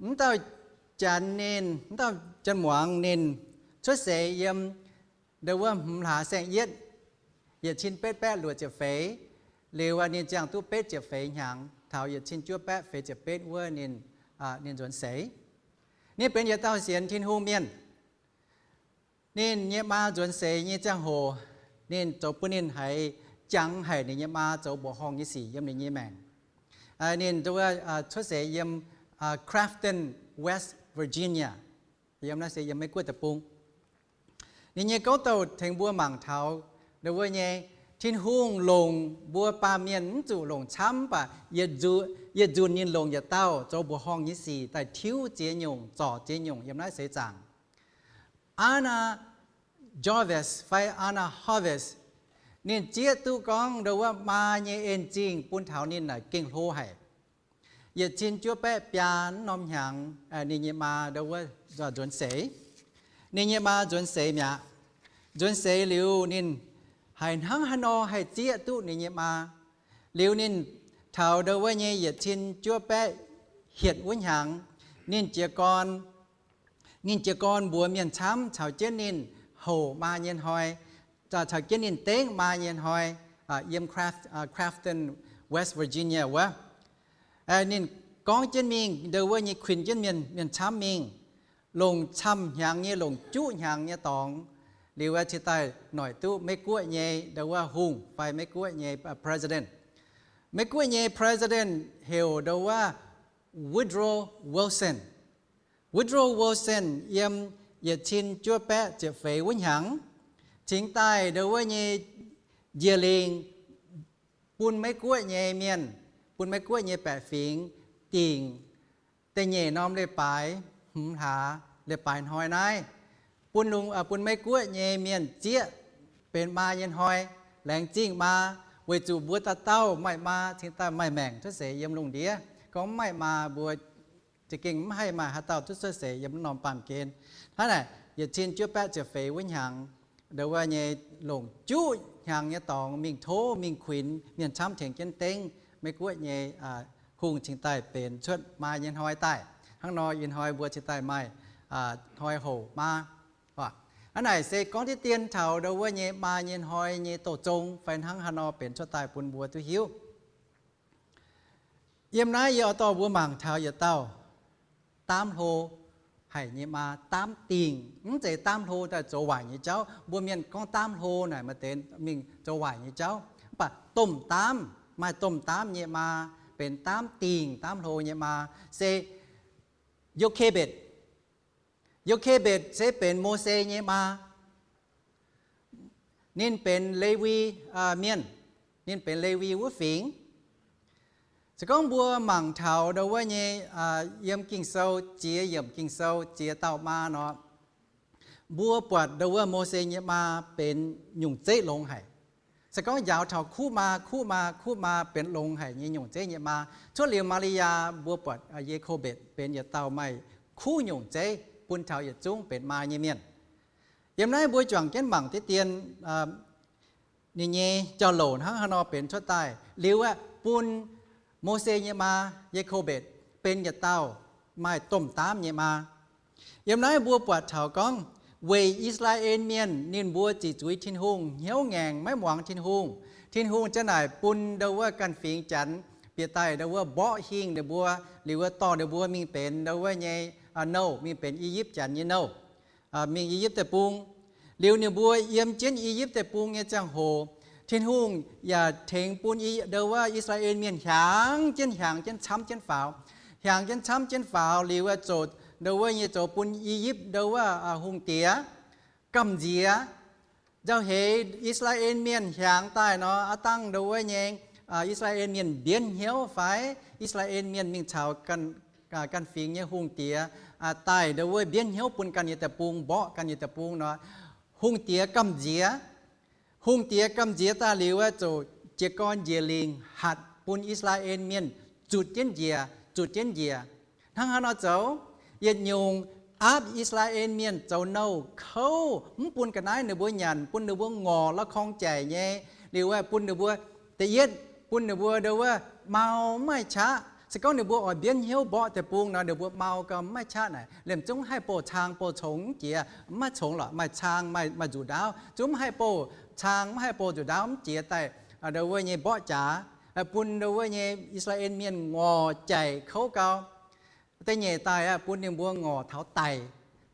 Mv dauh janx ninh, mv dauh janx-muangz ninh cuotv seix yiem ndo wuov hmz hlaax saeng-yietv, yietc cin betv baeqv luoqc ziepc feix. Liuz ninh ziangh duqv betv ziepc feix hnyangx, taux yietc cin juov baeqv feix ziepc betv wuov ninh, ninh nzuonx seix. Ninh benx yietc dauh sienx Tin-Hungh mienh. Ninh nyei maa nzuonx seix nyei ziangh hoc, ninh zoux bun ninh haiz jangx haic ninh nyei maa zoux mbuoqc horngh nyei sic yiem ninh nyei maengc. Ninh cuotv seix yiem Crafton, West Virginia. Yiem naaiv se yiem Meiv Guoqv deic-bung. Ninh nyei gouv douh tengx mbuo mangc taux ndo wuov nyei, Tin-Hungh longc mbuo baamh mienh mv zuqc longc camv, mv baac yietc nzunc ninh longc yietc dauh zoux mbuoqc horngh nyei sic daaih tiuv ziex nyungc, zorc ziex nyungc yiem naaiv seix zaangc. Ana Jarvis fai Ana Jarvis, ninh zieqv duqv gorngv ndo wuov maa nyei en zingh bun taux ninh naaic gengh hlo haic. Yietc cin juov baeqv biaa norm hnyangx, ninh nyei maa ndo wuov nzuonx seix. Ninh nyei maa nzuonx seix mi'aqv. Nzuonx seix liuz ninh haiz hnangv haaix nor haih zieqv duqv ninh nyei maa. Liuz ninh taux ndo wuov nyei yietc cin juov baeqv hietc wuov hnyangx, ninh jiez gorn, ninh jiez gorn mbuox mienh camv caux jienv ninh hoqc maa nyei hnoi, caux jienv ninh dengv maa nyei hnoi, yiem Crafton, West Virginia wuov. Ninh gorngv jienv mingh ndo wuov nyei kuinx jienv mienh, mienh camv mingh, longc camv hnyangx nyei, longc juqv hnyangx nyei dorngx, liuz cingx daaih noic duqv Meiv Guoqv nyei ndo wuov hungh fai Meiv Guoqv nyei president. Meiv Guoqv nyei president heuc ndo wuov Woodrow Wilson. Woodrow Wilson yiem yietc cin juov baeqv ziepc feix wuov hnyangx cingx daaih ndo wuov nyei njiec lingc bun Meiv Guoqv nyei mienh, bun Meiv Guoqv nyei baeqc fingx dingc da'nyeic norm leiz-baaix hmz hlaax leiz-baaix hnoi naaiv, bun, bun Meiv Guoqv nyei mienh zieqv benx maa nyei hnoi, laengz zingh maa, weic zuqc mbuo dauh dauh maaih maa cingx daaih maaih maengc cuotv seix yiem lungh ndiev. Gorngv mv maaih maa mbuo za'gengh mv haih maaih haaix dauh duqv cuotv seix yiem norm baamh gen. Hnangv naaic yietc cin juov baeqv ziepc feix wuov hnyangx, ndo wuov nyei longc juqv hnyangx nyei dorngx mingh tov mingh kuinx mienh camv tengx jienv dengv Meiv Guoqv nyei hungh cingx daaih benx cuotv maa nyei hnoi daaih. Hnangv nor ih hnoi mbuo cingx daaih maaih hnoi hoc maa. Hnangv naaic se gorngv diqv dien taux ndo wuov nyei maa nyei hnoi nyei douh zong fai hnangv haaix nor benx cuotv daaih bun mbuo duqv hiuv. Yiem naaiv yie oix dorh mbuo mangc taux yietc dauh daamv hlo haic nyei maa, daamv dingh, mv zeiz daamv hlo daaih zoux waaic nyei jauv. Mbuo mienh gorngv daamv hlo naaic maaih deix mingh zoux waaic nyei jauv, mv baac domh daamv, maaih domh daamv nyei maa, benx daamv dingh daamv hlo nyei maa, se Yokebed. Yokebed se benx Mose nyei maa. Ninh benx Lewi mienh. Ninh benx Lewi wuov fingx. Se gorngv mbuo mangc taux ndo wuov nyei, yiem Ging-Sou ziex yiemc Ging-Sou ziex dauh maa nor, mbuo buatc ndo wuov Mose nyei maa benx nyungc zeiv longx haic. Se gorngv njaaux taux kuv maa, kuv maa, kuv maa benx longx haic nyei nyungc zeiv nyei maa. Cuotv liuz Maa^li^yaa mbuo buatc Yokebed benx yietc dauh maaih kuv nyungc zeiv bun taux yietc zungv benx maa nyei mienh. Yiem naaiv mbuo juangc jienv mangc diqv dien ninh nyei jauv-louc hnangv haaix nor benx cuotv daaih. Liuz aeqv, bun Mose nyei maa Yokebed benx yietc dauh maaih domh daamv nyei maa. Yiem naaiv mbuo buatc taux gorngv weic I^saa^laa^en Mienh ninh mbuo ziqc zuiz Tin-Hungh, hnyouv ngaengc, maiv muangx Tin-Hungh. Tin-Hungh ziang naaic bun ndo wuov ganh fingx Janx bieqc daaih ndo wuov mborqv hingh ninh mbuo, liuz wuov dorh ninh mbuo mingh benx ndo wuov nyei nouh, mingh benx I^yipv Janx nyei nouh, mingh I^yipv Deic-Bung. Liuz ninh mbuo yiem jienv I^yipv Deic-Bung nyei ziangh hoc, Tin-Hungh yaac tengx bun ndo wuov I^saa^laa^en Mienh hiaangx jienv, hiaangx jienv, camv jienv faaux, hiaangx jienv, camv jienv faaux liuz aeqv, zoux ndo wuov nyei zoux bun I^yipv ndo wuov hungh diex gamh nziex. Nzauh heix I^saa^laa^en Mienh hiaangx daaih nor, aav dangh ndo wuov nyei I^saa^laa^en Mienh mbienv hnyouv fai I^saa^laa^en Mienh mingh caux ganh fingx nyei hungh diex daaih ndo wuov mbienv hnyouv bun ganh nyei deic-bung, mborqv ganh nyei deic-bung nor, hungh diex gamh nziex. Hungh diex gamh nziex daaih liuz aeqv, zoux jiez gorn njiec lingc hatc bun I^saa^laa^en Mienh zutc jienv njiec, zuqc jienv njiec. Hnangv haaix nor zoux? Yietc nyungc aapv I^saa^laa^en Mienh zoux nouh kouv, mv bun ga'naaiv ninh mbuo nyanc, bun ninh mbuo ngorc la'korng jaic nyei. Liuz aeqv, bun ninh mbuo, da'yietv, bun ninh mbuo ndo wuov mau mv maaih qaqv. Se gorngv ninh mbuo oix mbienv hnyouv mborqv deic-bung nor, ninh mbuo mau gau mv maaih qaqv naaic, liemh zungv haih bouh cang bouh congx mv jiex, mv maaih congx lorqc, maaih cang, maaih, maaih nzuqc ndaauv, zungv mv haih bouh cang, mv haih bouh nzuqc ndaauv mv jiex daaih ndo wuov nyei mborqv jaax, bun ndo wuov nyei I^saa^laa^en Mienh ngorc jaic kouv gau. Da'nyeic daaih aeqv, bun ninh mbuo ngorc taux daic,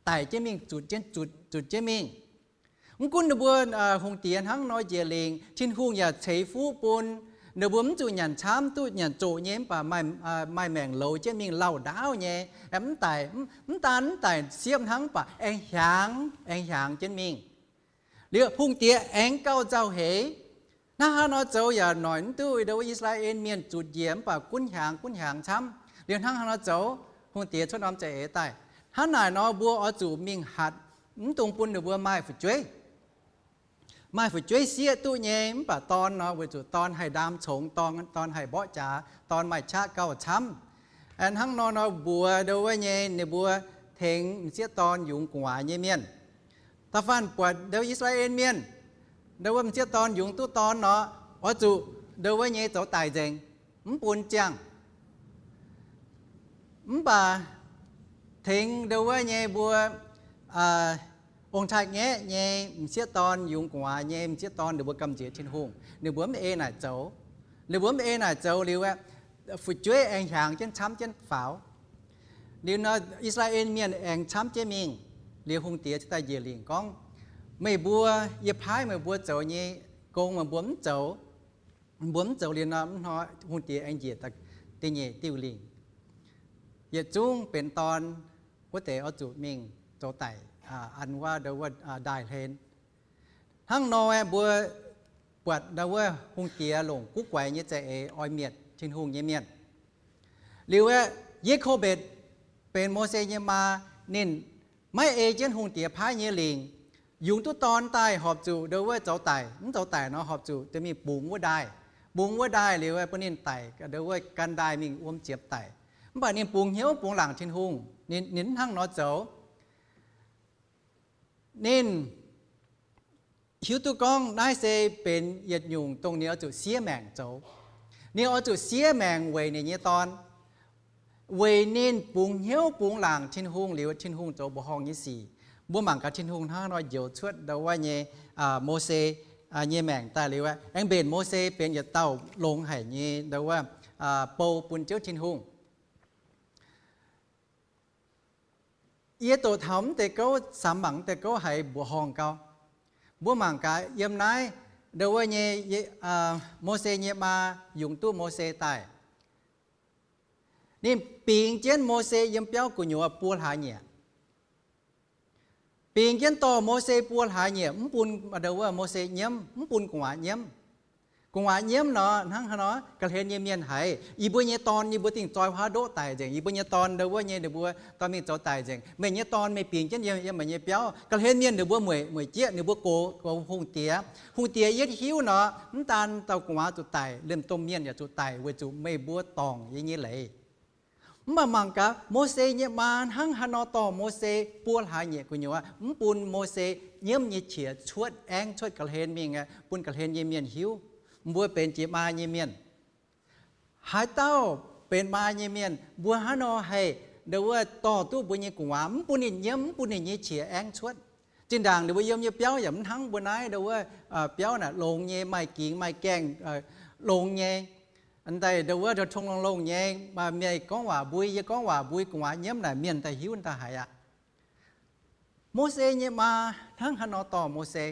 daic jienv mingh, zuqc jienv, zuqc, zuqc jienv mingh. Mv gunv ninh mbuo hungh diex hnangv nor njiec lingc, Tin-Hungh yaac ceix fuqv bun ninh mbuo mv zuqc nyanc camv, duqv nyanc zoqc nyei, mv baac maaih, maaih maengc louz jienv mingh lauh ndaauv nyei, mv daic, mv daan mv daic siepv hnangv, mv baac aengx hiaangx, aengx hiaangx jienv mingh. Liuz hungh diex aengx gauh nzauh heix. Hnangv haaix nor zoux yaac noic mv duqv, ndo wuov I^saa^laa^en Mienh zuqc njiec mv baac gunv hiaangx gunv hiaangx camv. Liuz hnangv haaix nor zoux? Hungh diex cuotv norm za'eix daaih, hnangv naaic nor mbuo oix zuqc mingh hatc, mv dungx bun ninh mbuo maaih fu'jueiv. Maaih fu'jueiv sieqv duqv nyei, mv baac dorn nor weic zuqc dorn haih ndaam congx, dorn, dorn haih mborqv jaax, dorn maaih qaqv gauh camv. Hnangv nor nor mbuox ndo wuov nyei ninh mbuo tengx m'sieqv dorn yungz gu'nguaaz nyei mienh. Da'faanh buatc ndo I^saa^laa^en Mienh, ndo wuov m'sieqv dorn yungz duqv dorn nor, oix zuqc ndo wuov nyei zoux daic nzengc, mv bun ziangh. Mv baac tengx ndo wuov nyei mbuo ong-taaix-ngaeqv nyei m'sieqv dorn yungz gu'nguaaz nyei m'sieqv dorn ninh mbuo gamh nziex Tin-Hungh, ninh mbuo mv ei naaic zoux. Ninh mbuo mv ei naaic zoux liuz aeqv, fu'jueiv aengx hiaangx jienv camv jienv faaux. Liuz nor I^saa^laa^en Mienh aengx camv jienv mingh. Liuz hungh diex cingx daaih njiec lingc gorngv, meih mbuo, yie paaiv meih mbuo zoux nyei gong meih mbuo mv zoux. Mbuo mv zoux liuz nor, mv hnoi hungh diex aengx njiec da'nyeic diuh lingc. Yietc zungv benx dorn wuov deix oix zuqc mingh zoux daic, an wuov ndo wuov ndaaih hlen. Hnangv nor mbuo buatc ndo wuov hungh diex longc guv guaix nyei za'eix oix mietc Tin-Hungh nyei mienh. Liuz aeqv, Ye^ko^mbetc benx Mose nyei maa, ninh maiv ei jienv hungh diex paaiv nyei lingc, yungz duqv dorn daaih horpc zuqc ndo wuov zoux daic, mv zoux daic nor horpc zuqc deix mingh bungx wuov ndaaih. Bungx wuov ndaaih liuz bun ninh daic, ndo wuov gan ndaaih mingh wuom ziepc daic. Mv baac ninh bungx hnyouv bungx laangc Tin-Hungh, ninh, ninh mv hnangv nor zoux. Ninh hiuv duqv gorngv naaiv se benx yietc nyungc dongh ninh oix zuqc siev maengc zoux. Ninh oix zuqc siev maengc weic ninh nyei dorn, weic ninh bungx hnyouv bungx laangc Tin-Hungh liuz Tin-Hungh zoux mbuoqc horngh nyei sic. Mbuo mangc gaax Tin-Hungh hnangv nor njoux cuotv ndo wuov nyei Mose nyei maengc daaih liuz aeqv, aengx mbenc Mose benx yietc dauh longx haic nyei ndo wuov bou bun Ziouv Tin-Hungh. Yie doqc taux mv deix gouv, samx mangc mv deix gouv haiz mbuoqc horngh gau. Mbuo mangc gaax yiem naaiv ndo wuov nyei, Mose nyei maa yungz duqv Mose daaih. Ninh bingx jienv Mose yiem biauv gu'nyuoz buo hlaax nyieqc. Bingx jienv dorh Mose buo hlaax nyieqc, mv bun ndo wuov Mose nyiemv, mv bun gu'nguaaz nyiemv. Gu'nguaaz nyiemv nor, hnangv haaix nor, ga'hlen nyei mienh haiz, yie mbuo nyei dorn, yie mbuo dingh zoi huaav ndoqv daic nzengc. Yie mbuo nyei dorn ndo wuov nyei ninh mbuo dorh mingh zoux daic nzengc. Meih nyei dorn meih bingx jienv yiem, yiem meih nyei biauv. Ga'hlen mienh ninh mbuo mueic, mueic jieqv, ninh mbuo gox, gox hungh diex. Hungh diex yietv hiuv nor, mv daan dauh gu'nguaaz zuqc daic, liemh domh mienh yaac zuqc daic weic zuqc meih mbuo dorngc yie nyei leiz. Mv baac mangc gaax Mose nyei maa hnangv haaix nor dorh Mose buo hlaax nyieqc gu'nyuoz, mv bun Mose nyiemv nyei qiex cuotv, aengv cuotv ga'hlen mingh, bun ga'hlen nyei mienh hiuv mbuo benx jiex maa nyei mienh. Haaix dauh benx maa nyei mienh, mbuo hnangv nor haih ndo wuov dorh duqv mbuo nyei gu'nguaaz, mv bun ninh nyiemv, mv bun ninh nyei qiex aengv cuotv. Zinh ndaangc ninh mbuo yiem nyei biauv yaac mv hnangv mbuo naaiv ndo wuov biauv naaic longx nyei, maaih gingx maaih gaengh, longx nyei. Daaih ndo wuov tong-tong longx-longx nyei, meih gorngv waac mbui, yie gorngv waac mbui, gu'nguaaz nyiemv naaic mienh daaih hiuv daaih haiz aqv. Mose nyei maa hnangv haaix nor dorh Mose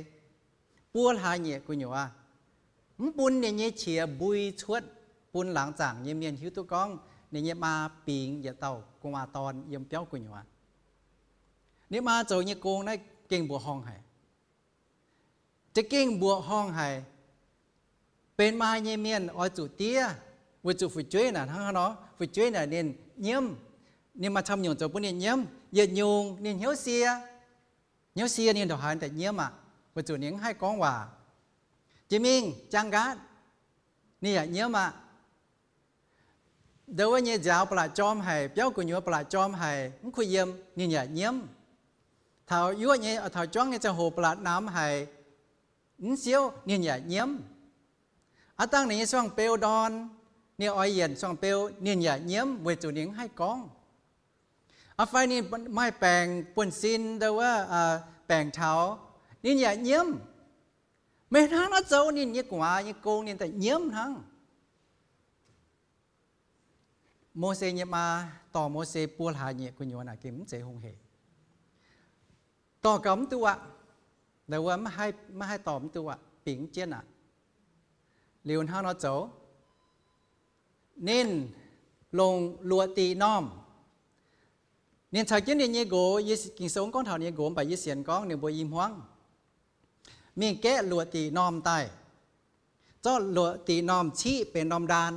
buo hlaax nyieqc gu'nyuoz, mv bun ninh nyei qiex mbui cuotv, bun laangz zaangc nyei mienh hiuv duqv gorngv ninh nyei maa bingx yietc dauh gu'nguaaz dorn yiem biauv gu'nyuoz. Ninh maa zoux nyei gong naaiv gengh mbuoqc horngh haic. Za'gengh mbuoqc horngh haic. Benx maa nyei mienh oix zuqc diev, weic zuqc fu'jueiv naaic hnangv haaix nor, fu'jueiv naaic ninh nyiemv, ninh maaih camv nyungc zoux bun ninh nyiemv. Yietc nyungc ninh hnyouv sie, hnyouv sie ninh ndongc haaix daaih nyiemv aqv, weic zuqc ninh mv haih gorngv waac. Jiex mingh jaang nqaatv, ninh yaac nyiemv aqv. Ndau wuov nyei nziaaux ba'laqc jorm haic, biauv gu'nyuoz ba'laqc jorm haic, mv kuh yiem, ninh yaac nyiemv. Taux yuoqv nyei, taux juangv nyei ziangh hoc ba'laqc namx haic, mv siouv, ninh yaac nyiemv. Aav dangh ninh nyei suangx-beu ndorn, ninh oix yienc suangx-beu, ninh yaac nyiemv weic zuqc ninh mv haih gorngv. Aa fai ninh maaih baengc buonv-sin ndau wuov, baengc taux, ninh yaac nyiemv. Meih hnangv nor zoux, ninh nyei gu'nguaaz nyei gong ninh daaih nyiemv hnangv. Mose nyei maa dorh Mose buo hlaax nyieqc gu'nyuoz naaic gengh mv zeiz hungh hec. Dorh gauh mv duqv aqv. Ndau wuov maiv haih dorh mv duqv aqv, bingx mv jienv aqv. Liuz hnangv nor zoux, ninh longc luoqc diqc normh. Ninh caux jienv ninh nyei nqox, Ging-Sou gorngv taux ninh nyei nqox, mv baac yie sienx gorngv ninh mbuo i hmuangv mingh gaeqv luoqc diqc normh daaih. Zorqv luoqc diqc normh ciqv benx norm ndaan.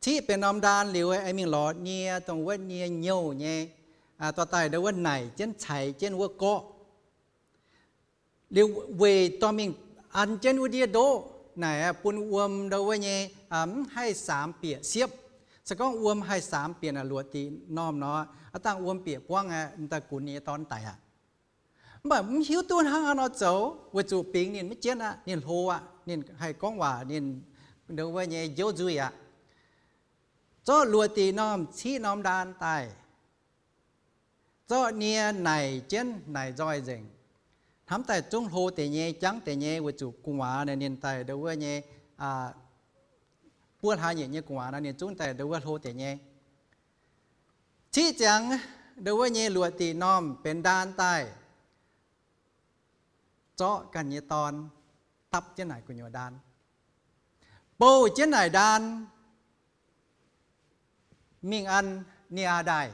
Ciqv benx norm ndaan liuz, aengx mingh lorz nie, dongh wuov nie nyouh nyei, dorh daaih ndau wuov naaic jienv caix jienv wuov gorqv. Liuz weic dorh mingh an jienv wuov ndiev ndoqv naaic, bun wuom ndau wuov nyei mv haih saamx bieqc siepv. Se gorngv wuom haih saamx bieqc naaic luoqc diqc normh nor, aav dangh wuom bieqc buangv aqv, daaih gunx ninh nyei dorn daic aqv. Mv baac mv hiuv duqv hnangv haaix nor zoux, weic zuqc bingx ninh maiv jienv aqv, ninh hlo aqv, ninh haih gorngv waac, ninh ndau wuov nyei njoux nzuih aqv. Zorqv luoqc diqc normh ciqv norm ndaan daaih, zorqv nie naaic jienv naaic nzoih nzengc. Hnamv daaih zungv hlo deix nyei, jangv deix nyei, weic zuqc gu'nguaaz naaic ninh daaih ndau wuov nyei, buo hlaax nyieqc nyei gu'nguaaz naaic ninh zungv daaih ndau wuov hlo deix nyei. Ciqv ziangx ndau wuov nyei luoqc diqc normh benx ndaan daaih, zorqv ganh nyei dorn dapv jienv naaic gu'nyuoz ndaan, bouh jienv naaic ndaan, mingh an nie-aa ndaaih.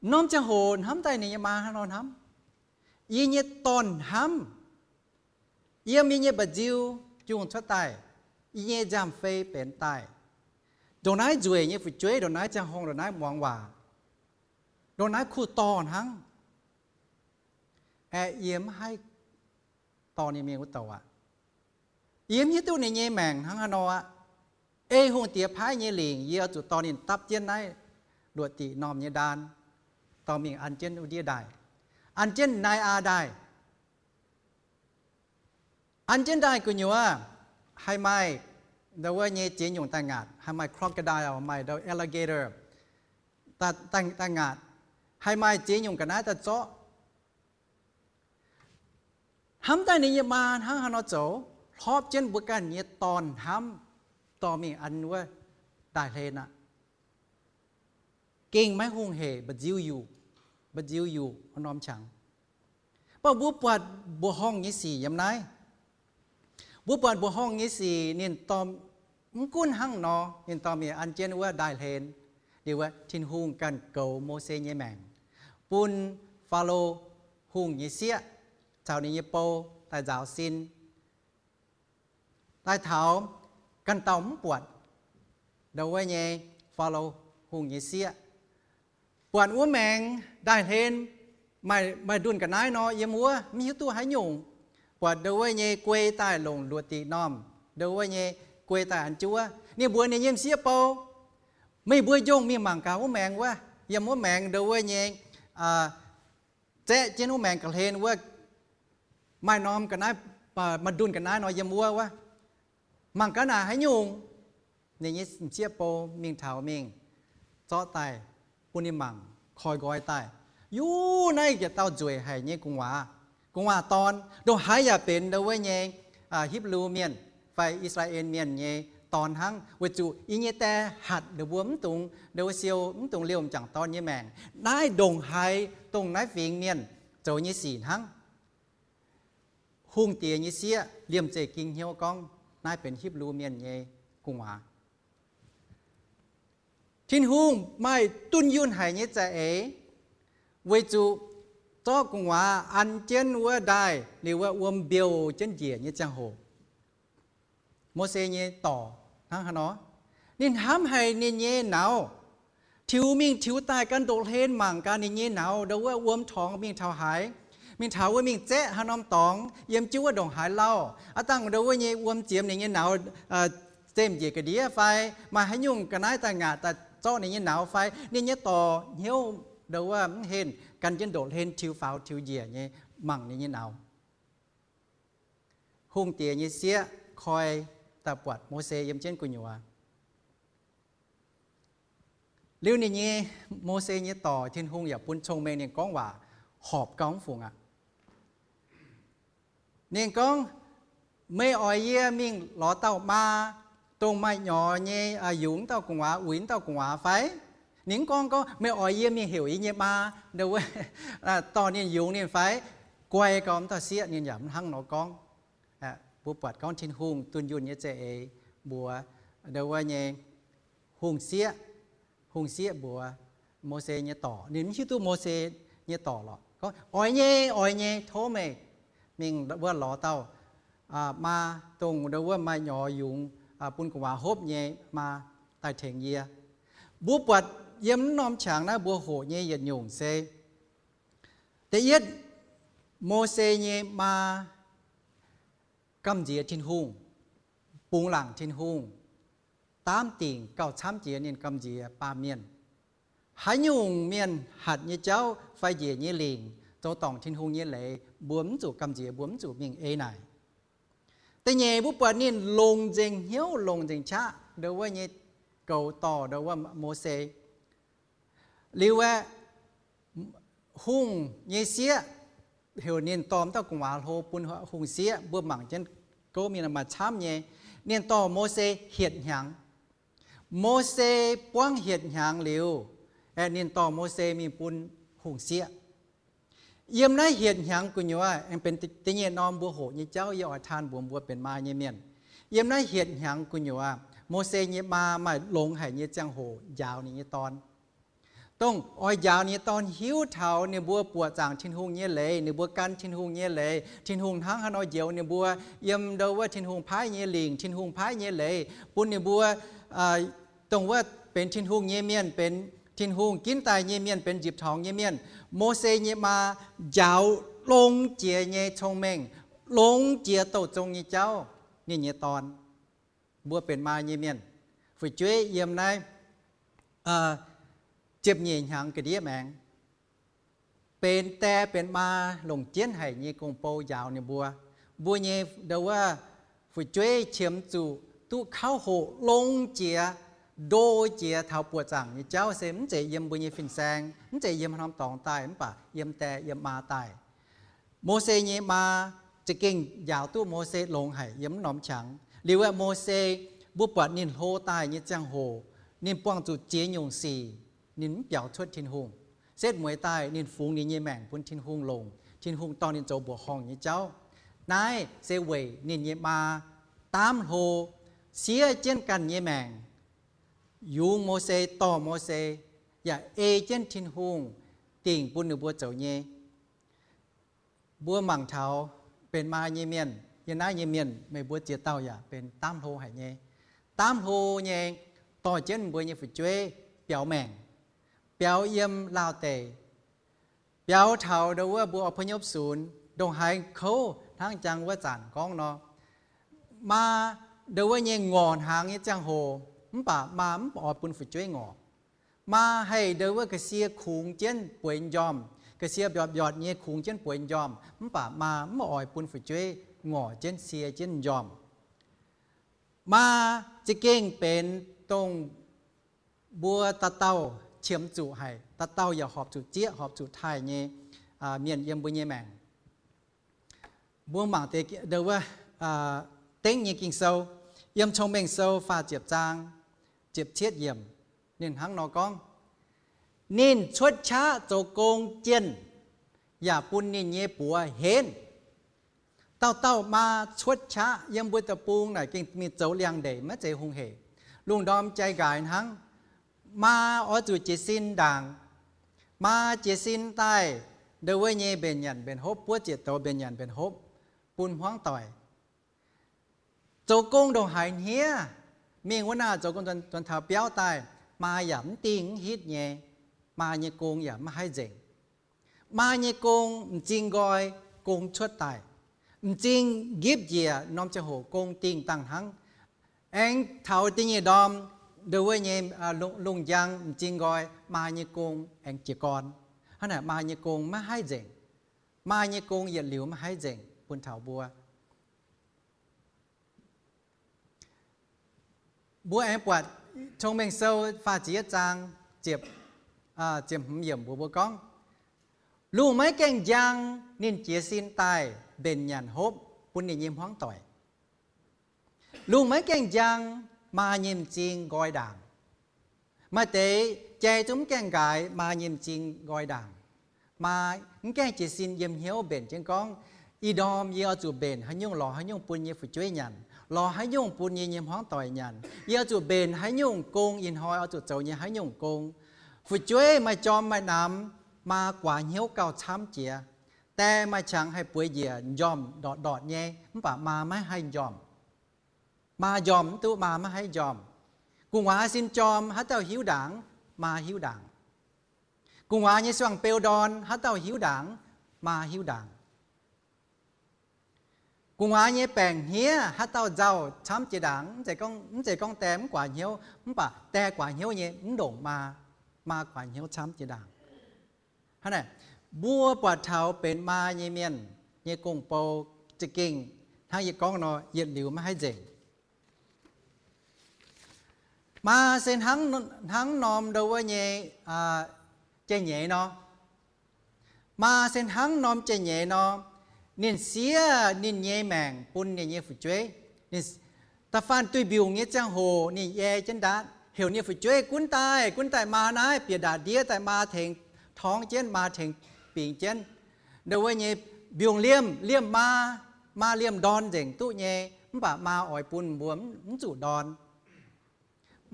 Norm ziangh hoc hnamv daaih ninh nyei maa hnangv nor hnamv, yie nyei dorn-hnamv, yiem yie nyei mba'nziu jungh cuotv daaih, yie nyei nziaamv-fei benx daaih, ndongc naaiv nzueic nyei fu'jueiv, ndongc naaiv ziangh horngh, ndongc naaiv muangx waac, ndongc naaiv kuh dorh hnangv. Aeqv, yie mv haih dorh ninh mingh wuov douc aqv. Yie mv hiuv duqv ninh nyei maengc hnangv haaix nor aqv. Ei hungh diex paaiv nyei lingc yie oix zuqc dorh ninh dapv jienv naaiv luoqc diqc normh nyei ndaan, dorh mingh an jienv wuov ndiev ndaaih, an jienv naaiv aa ndaaih. An jienv ndaaih gu'nyuoz, haih maaih ndau wuov nyei ziex nyungc daaih ngaatc, haih maaih crocodile, maaih ndau alligator daaih ngaatc, haih maaih ziex nyungc ga'naaiv daaih zorqv. Hnamv daaih ninh nyei maa hnangv haaix nor zoux, hlorpv jienv mbuo ganh nyei dorn-hnamv dorh mingh an wuov ndaaih hlen aqv. Gengh maiv hungh hec, mba'nziu yuqc, mba'nziu yuqc wuov norm qangx. Mv baac mbuo buatc mbuoqc horngh nyei sic yiem naaiv. Mbuo buatc mbuoqc horngh nyei sic ninh dorh, mv gunv hnangv nor, ninh dorh mingh an jienv wuov ndaaih hlen. Liuz wuov Tin-Hungh ganh goux Mose nyei maengc, bun Faalo Hungh nyei sieqv caux ninh nyei bou daaih nzaaux sin, daaih taux ganh dauh mv buatc ndau wuov nyei Faalo Hungh nyei sieqv. Buatc wuov maengx ndaaih hlen, maaih ndunh ga'naaiv nor yiem wuov, mv hiuv duqv haaix nyungc. Buatc ndau wuov nyei guei daaih longc luoqc diqc normh, ndau wuov nyei guei daaih an jienv wuov. Ninh mbuox ninh nyei m'sieqv bou, meih mbuo njongh mingh mangc gaax wuov maengx wuov. Yiem wuov maengx ndau wuov nyei zaeqv jienv wuov maengx ga'hlen wuov, maaih norm ga'naaiv, maaih ndunh ga'naaiv nor yiem wuov wuov. Mangc gaax naaic haaix nyungc. Ninh nyei m'sieqv bou mingh taux mingh, zorqv daaih bun ninh mangc, koi nqoi daaih, yie naaiv yietc dauh nzueic haic nyei gu'nguaaz, gu'nguaaz dorn, ndongc haaix yaac benx ndau wuov nyei Hipv^lu Mienh fai I^saa^laa^en Mienh nyei dorn hnangv, weic zuqc yie nyei die hatc ninh mbuo mv dungx ndau wuov siou, mv dungx liouh m'jangc dorn nyei maengc. Naaiv ndongc haaix dongh naaiv fingx mienh zoux nyei sic hnangv. Hungh diex nyei sieqv liemh zeih ging hnyouv gorngv naaiv benx Hipv^lu Mienh nyei gu'nguaaz. Tin-Hungh maaih dunh yunh haic nyei za'eix, weic zuqc zorqv gu'nguaaz an jienv wuov ndaaih liuz wuov wuom mbiouh jienv njiec nyei ziangh hoc, Mose nyei dorc hnangv haaix nor, ninh hnamv haic ninh nyei nauz, tiux mingh tiux daaih gan ndoqc hlen mangc gaax ninh nyei nauz ndau wuov wuom torngx mingh taux haaix, mingh taux wuov mingh zaeqv haaix norm dorngx, yiem jienv wuov ndongc haaix lauh. Aav dangh ndau wuov nyei wuom ziemx ninh nyei nauz, zemh njiec ga'ndiev fai maaih haaix nyungc ga'naaiv daaih ngaatc daaih zorqv ninh nyei nauz fai. Ninh nyei dorc hnyouv ndo wuov mv henh, gan jienv ndoqc hlen tiux faaux tiux njiec nyei mangc ninh nyei nauz. Hungh diex nyei sieqv koi daaih buatc Mose yiem jienv gu'nyuoz. Liuz ninh nyei, Mose nyei dorc, Tin-Hungh yaac bun cong-mengh ninh gorngv waac horpc gauh mv fungc aqv. Ninh gorngv, Meih oix yie mingh lorz dauh maa, dongh maaih nyorx nyei, yungz dauh gu'nguaaz, uix dauh gu'nguaaz fai? Ninh mv gorngv gorngv, Meih oix yie mingh heuc yie nyei maa, ndo wuov, dorh ninh yungz ninh fai? Guai gauh mv dauh sieqv ninh yaac mv hnangv nor gorngv. Mbuo buatc gorngv Tin-Hungh dunh yunh nyei za'eix mbuox ndo wuov nyei hungh sieqv, hungh sieqv mbuox Mose nyei dorc, ninh mv hiuv duqv Mose nyei dorc lorqc, gorngv, Oix nyei, oix nyei, tov meih mingh wuov lorz dauh maa, dongh ndo wuov maaih nyorx yungz, bun gu'nguaaz hopv nyei maa daaih tengx yie. Mbuo buatc yiem wuov norm qangx naaiv mbuo hoqc nyei yietc nyungc se, da'yietv, Mose nyei maa gamh nziex Tin-Hungh, bungx laangc Tin-Hungh, daamv dingc gauh camv jiex ninh gamh nziex baamh mienh. Haaix nyungc mienh hatc nyei jauv fai njiec nyei lingc, zoux dorngc Tin-Hungh nyei leiz, mbuo mv zuqc gamh nziex, mbuo mv zuqc mingh ei naaic. Da'nyeic, mbuo buatc ninh longx nzengc hnyouv, longx nzengc qaqv ndo wuov nyei goux dorh ndo wuov Mose. Liuz aeqv, hungh nyei sieqv heuc ninh dorh m'dauh gu'nguaaz hlo bun hungh sieqv. Mbuo mangc jienv gouv mingh maaih camv nyei. Ninh dorh Mose hietc hnyangx. Mose buangv hietc hnyangx liuz, ninh dorh Mose mingh bun hungh sieqv. Yiem naaiv hietc hnyangx gu'nyuoz, aengx benx da'nyeic norm mbuo hoqc nyei jauv yie oix taan mbuox mbuo benx maa nyei mienh. Yiem naaiv hietc hnyangx gu'nyuoz, Mose nyei maa maaih longx haic nyei ziangh hoc njaaux ninh nyei dorn. Dongh oix njaaux ninh nyei dorn hiuv taux ninh mbuo buoqc zaangc Tin-Hungh nyei leiz, ninh mbuo gan Tin-Hungh nyei leiz, Tin-Hungh hnangv haaix nor njoux ninh mbuo, yiem ndo wuov Tin-Hungh paaiv nyei lingc, Tin-Hungh paaiv nyei leiz, bun ninh mbuo dongh wuov benx Tin-Hungh nyei mienh, benx Tin-Hungh ginv daaih nyei mienh, benx nzipc torngx nyei mienh. Mose nyei maa njaaux longx jiex nyei cong-mengh, longx jiex douh zong nyei jauv ninh nyei dorn. Mbuo benx maa nyei mienh, fu'jueiv yiem naaiv ziepc nyeic hnyangx ga'ndiev maengx, benx die benx maa longc jienv haic nyei gong-bou njaaux ninh mbuo. Mbuo nyei ndo wuov fu'jueiv qiemx zuqc duqv kauv hoqc longx jiex, ndo jiex taux buoqc zaangc nyei jauv se mv zeiz yiem mbuo nyei fin-saeng, mv zeiz yiem norm dorngx daaih, mv baac yiem die yiem maa daaih. Mose nyei maa za'gengh njaaux duqv Mose longx haic yiem wuov norm qangx. Liuz aeqv, Mose, mbuo buatc ninh hlo daaih nyei ziangh hoc, ninh buangh zuqc ziex nyungc sic, ninh mv biaux cuotv Tin-Hungh. Setv mueiz daaih ninh fungx ninh nyei maengc bun Tin-Hungh longc, Tin-Hungh dorh ninh zoux mbuoqc horngh nyei jauv. Naaiv se weic ninh nyei maa daamv hlo, siev jienv ganh nyei maengc, yungz Mose, dorh Mose, yaac ei jienv Tin-Hungh dingc bun ninh mbuo zoux nyei. Mbuo mangc taux benx maa nyei mienh, yiem naaiv nyei mienh meih mbuo ziex dauh yaac benx daamv hlo haic nyei. Daamv hlo nyei dorh jienv mbuo nyei fu'jueiv biaux maengc, biaux yiem Laauh deic, biaux taux ndo wuov mbuo อพยพศูนย์, ndongc haaix kouv hnangv jangx wuov zanc gorngv nor, maa ndo wuov nyei ngorc hnaangx nyei ziangh hoc, mv baac maa mv oix bun fu'jueiv ngorc. Maa haih ndo wuov ga'sie kungx jienv bueix m'njormh, ga'sie mbiortv mbiortv nyei kungx jienv bueix m'njormh, mv baac maa mv oix bun fu'jueiv ngorc jienv sie jienv m'njormh. Maa za'gengh benx dongh mbuo dauh dauh qiemx zuqc haic, dauh dauh yaac horpc zuqc zieqv horpc zuqc taaih nyei mienh yiem mbuo nyei maengc. Mbuo mangc deix ndo wuov dengv nyei Ging-Sou, yiem Cong-Mengh Sou faah ziepc zaang ziepc cietv yiemc, ninh hnangv nor gorngv, Ninh cuotv qaqv zoux gong jienh, yaac bun ninh nyei buoz henv. Dauh dauh maa cuotv qaqv yiem mbuo deic-bung naaic gengh mingh zoux liangx-ndeic, maiv zeiz hungh hec. Lungh ndorm jai nqaaix hnangv, maa oix zuqc jiez sin ndaangc. Maa jiez sin daaih, ndo wuov nyei mbenc nyanc mbenc hopv, buov ziec douz mbenc nyanc mbenc hopv bun hmuangv doic. Zoux gong ndongc haaix hniev, mingh wuov naaic zoux gong nzuonx taux biauv daaih, maa yaac mv dingh mv hitv nyei. Maa nyei gong yaac mv haih nzengc. Maa nyei gong m'zing nqoi gong cuotv daaih, m'zing nqipv njiec norm ziangh hoc gong dingh dangh hnangv. Aengx taux da'nyeic ndorm, ndongc wuov nyei lungh njang m'zing nqoi, maa nyei gong aengx jiez gorn. Hnangv naaic maa nyei gong maiv haih nzengc. Maa nyei gong yietc liuz maiv haih nzengc bun taux mbuo. Mbuo aengx buatc Cong-Mengh Sou faah ziepc yietv zaang, ziepc hmz yiemc mbuox mbuo gorngv, lungh maiv gaengh njang, ninh jiez sin daaih mbenc nyanc hopv bun ninh nyei hmuangv doic. Lungh maiv gaengh njang, maa nyei m'zing nqoi ndaangc. Maaih deix jai zungv mv gaengh nqaaix, maa nyei m'zing nqoi ndaangc. Maa mv gaengh jiez sin yiem hnyouv mbenc jienv gorngv, ih ndorm yie oix zuqc mbenc haaix nyungc lorz haaix nyungc bun yie nyei fu'jueiv nyanc, lorz haaix nyungc bun yie nyei hmuangv doic nyanc. Yie oix zuqc mbenc haaix nyungc gong, ih hnoi oix zuqc zoux nyei haaix nyungc gong. Fu'jueiv maaih jorm maaih namx, maa guaax hnyouv gauh camv jiex. Die maaih qangx haih bueix njiec njormh ndortc ndortc nyei, mv baac maa maiv haih njormh. Maa njormh mv duqv, maa maiv haih njormh. Gu'nguaaz sin jorm haaix dauh hiuv ndaangc? Maa hiuv ndaangc. Gu'nguaaz nyei suangx-beu ndorn haaix dauh hiuv ndaangc? Maa hiuv ndaangc. Gu'nguaaz nyei baengc hniev haaix dauh nzauh camv jiex ndaangc? Mv zeiz gorngv die mv guaax hnyouv, mv baac die guaax hnyouv nyei mv ndongc maa. Maa guaax hnyouv camv jiex ndaangc. Hnangv naaic, mbuo buatc taux benx maa nyei mienh nyei gong-bou za'gengh hnangv yie gorngv nor, yietc liuz maiv haih nzengc. Maa se hnangv, hnangv norm ndongc wuov nyei jai-nyeiz nor. Maa se hnangv norm jai-nyeiz nor, ninh siev ninh nyei maengc bun ninh nyei fu'jueiv. Da'faanh duih mbiungc nyei ziangh hoc ninh yie jienv ndaatv, heuc ninh nyei fu'jueiv, gunv daaih, gunv daaih, maa naaiv bieqc ndaatv ndiev daaih, maa tengx torngv jienv, maa tengx bingx jienv. Ndongc wuov nyei mbiungc liemh, liemh maa, maa liemh ndorn nzengc duqv nyei, mv baac maa oix bun mbuo mv zuqc ndorn.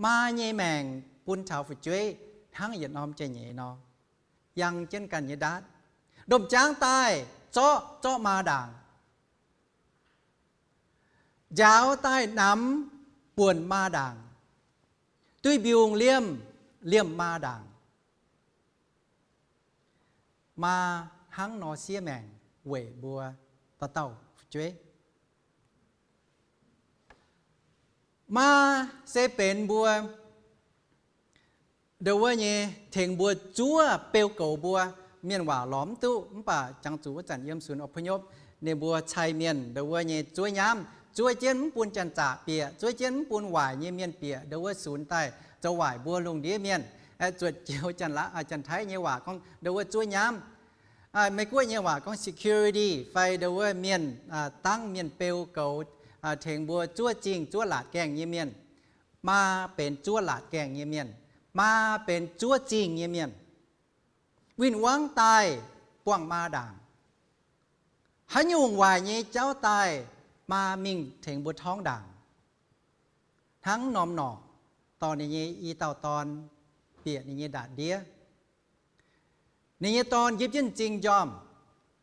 Maa nyei maengc bun taux fu'jueiv hnangv yietc norm jai-nyeiz nor, yangh jienv ganh nyei ndaatv. Ndomh jaangv daaih zorqv, zorqv maa ndaangc. Njaaux daaih namx buonc maa ndaangc. Duih mbiungc liemh, liemh maa ndaangc. Maa hnangv nor siev maengc weic mbuo dauh dauh fu'jueiv. Maa se benx mbuo ndongc wuov nyei tengx mbuo zuov beu goux mbuo. Mienh waac lorz mv duqv, mv baac jangx zuqc wuov zanc yiem sux อพยพ, ninh mbuo cai mienh ndongc wuov nyei zuov nyaamv, zuov jienv mv bun janx-zaqc bieqc, zuov jienv mv bun waaic nyei mienh bieqc ndongc wuov sux daaih zoux waaic mbuo lungh ndiev mienh. Zuotc joux Janx-Taiv nyei waac gorngv ndongc wuov zuov nyaamv. Meiv Guoqv nyei waac gorngv security fai ndongc wuov mienh dangv mienh beu goux, tengx mbuo zuov zingh zuov laatc gaengh nyei mienh. Maa benx zuov laatc gaengh nyei mienh. Maa benx zuov zingh nyei mienh. Win-wangv daaih buangh maa ndaangc. Haaix nyungc waaic nyei jauv daaih, maa mingh tengx mbuo torngv ndaangc. Hnangv norm norqc dorh ninh nyei i dauh dorn bieqc ninh nyei ndaatv ndiev. Ninh nyei dorn nqipv jienv m'zing njormh.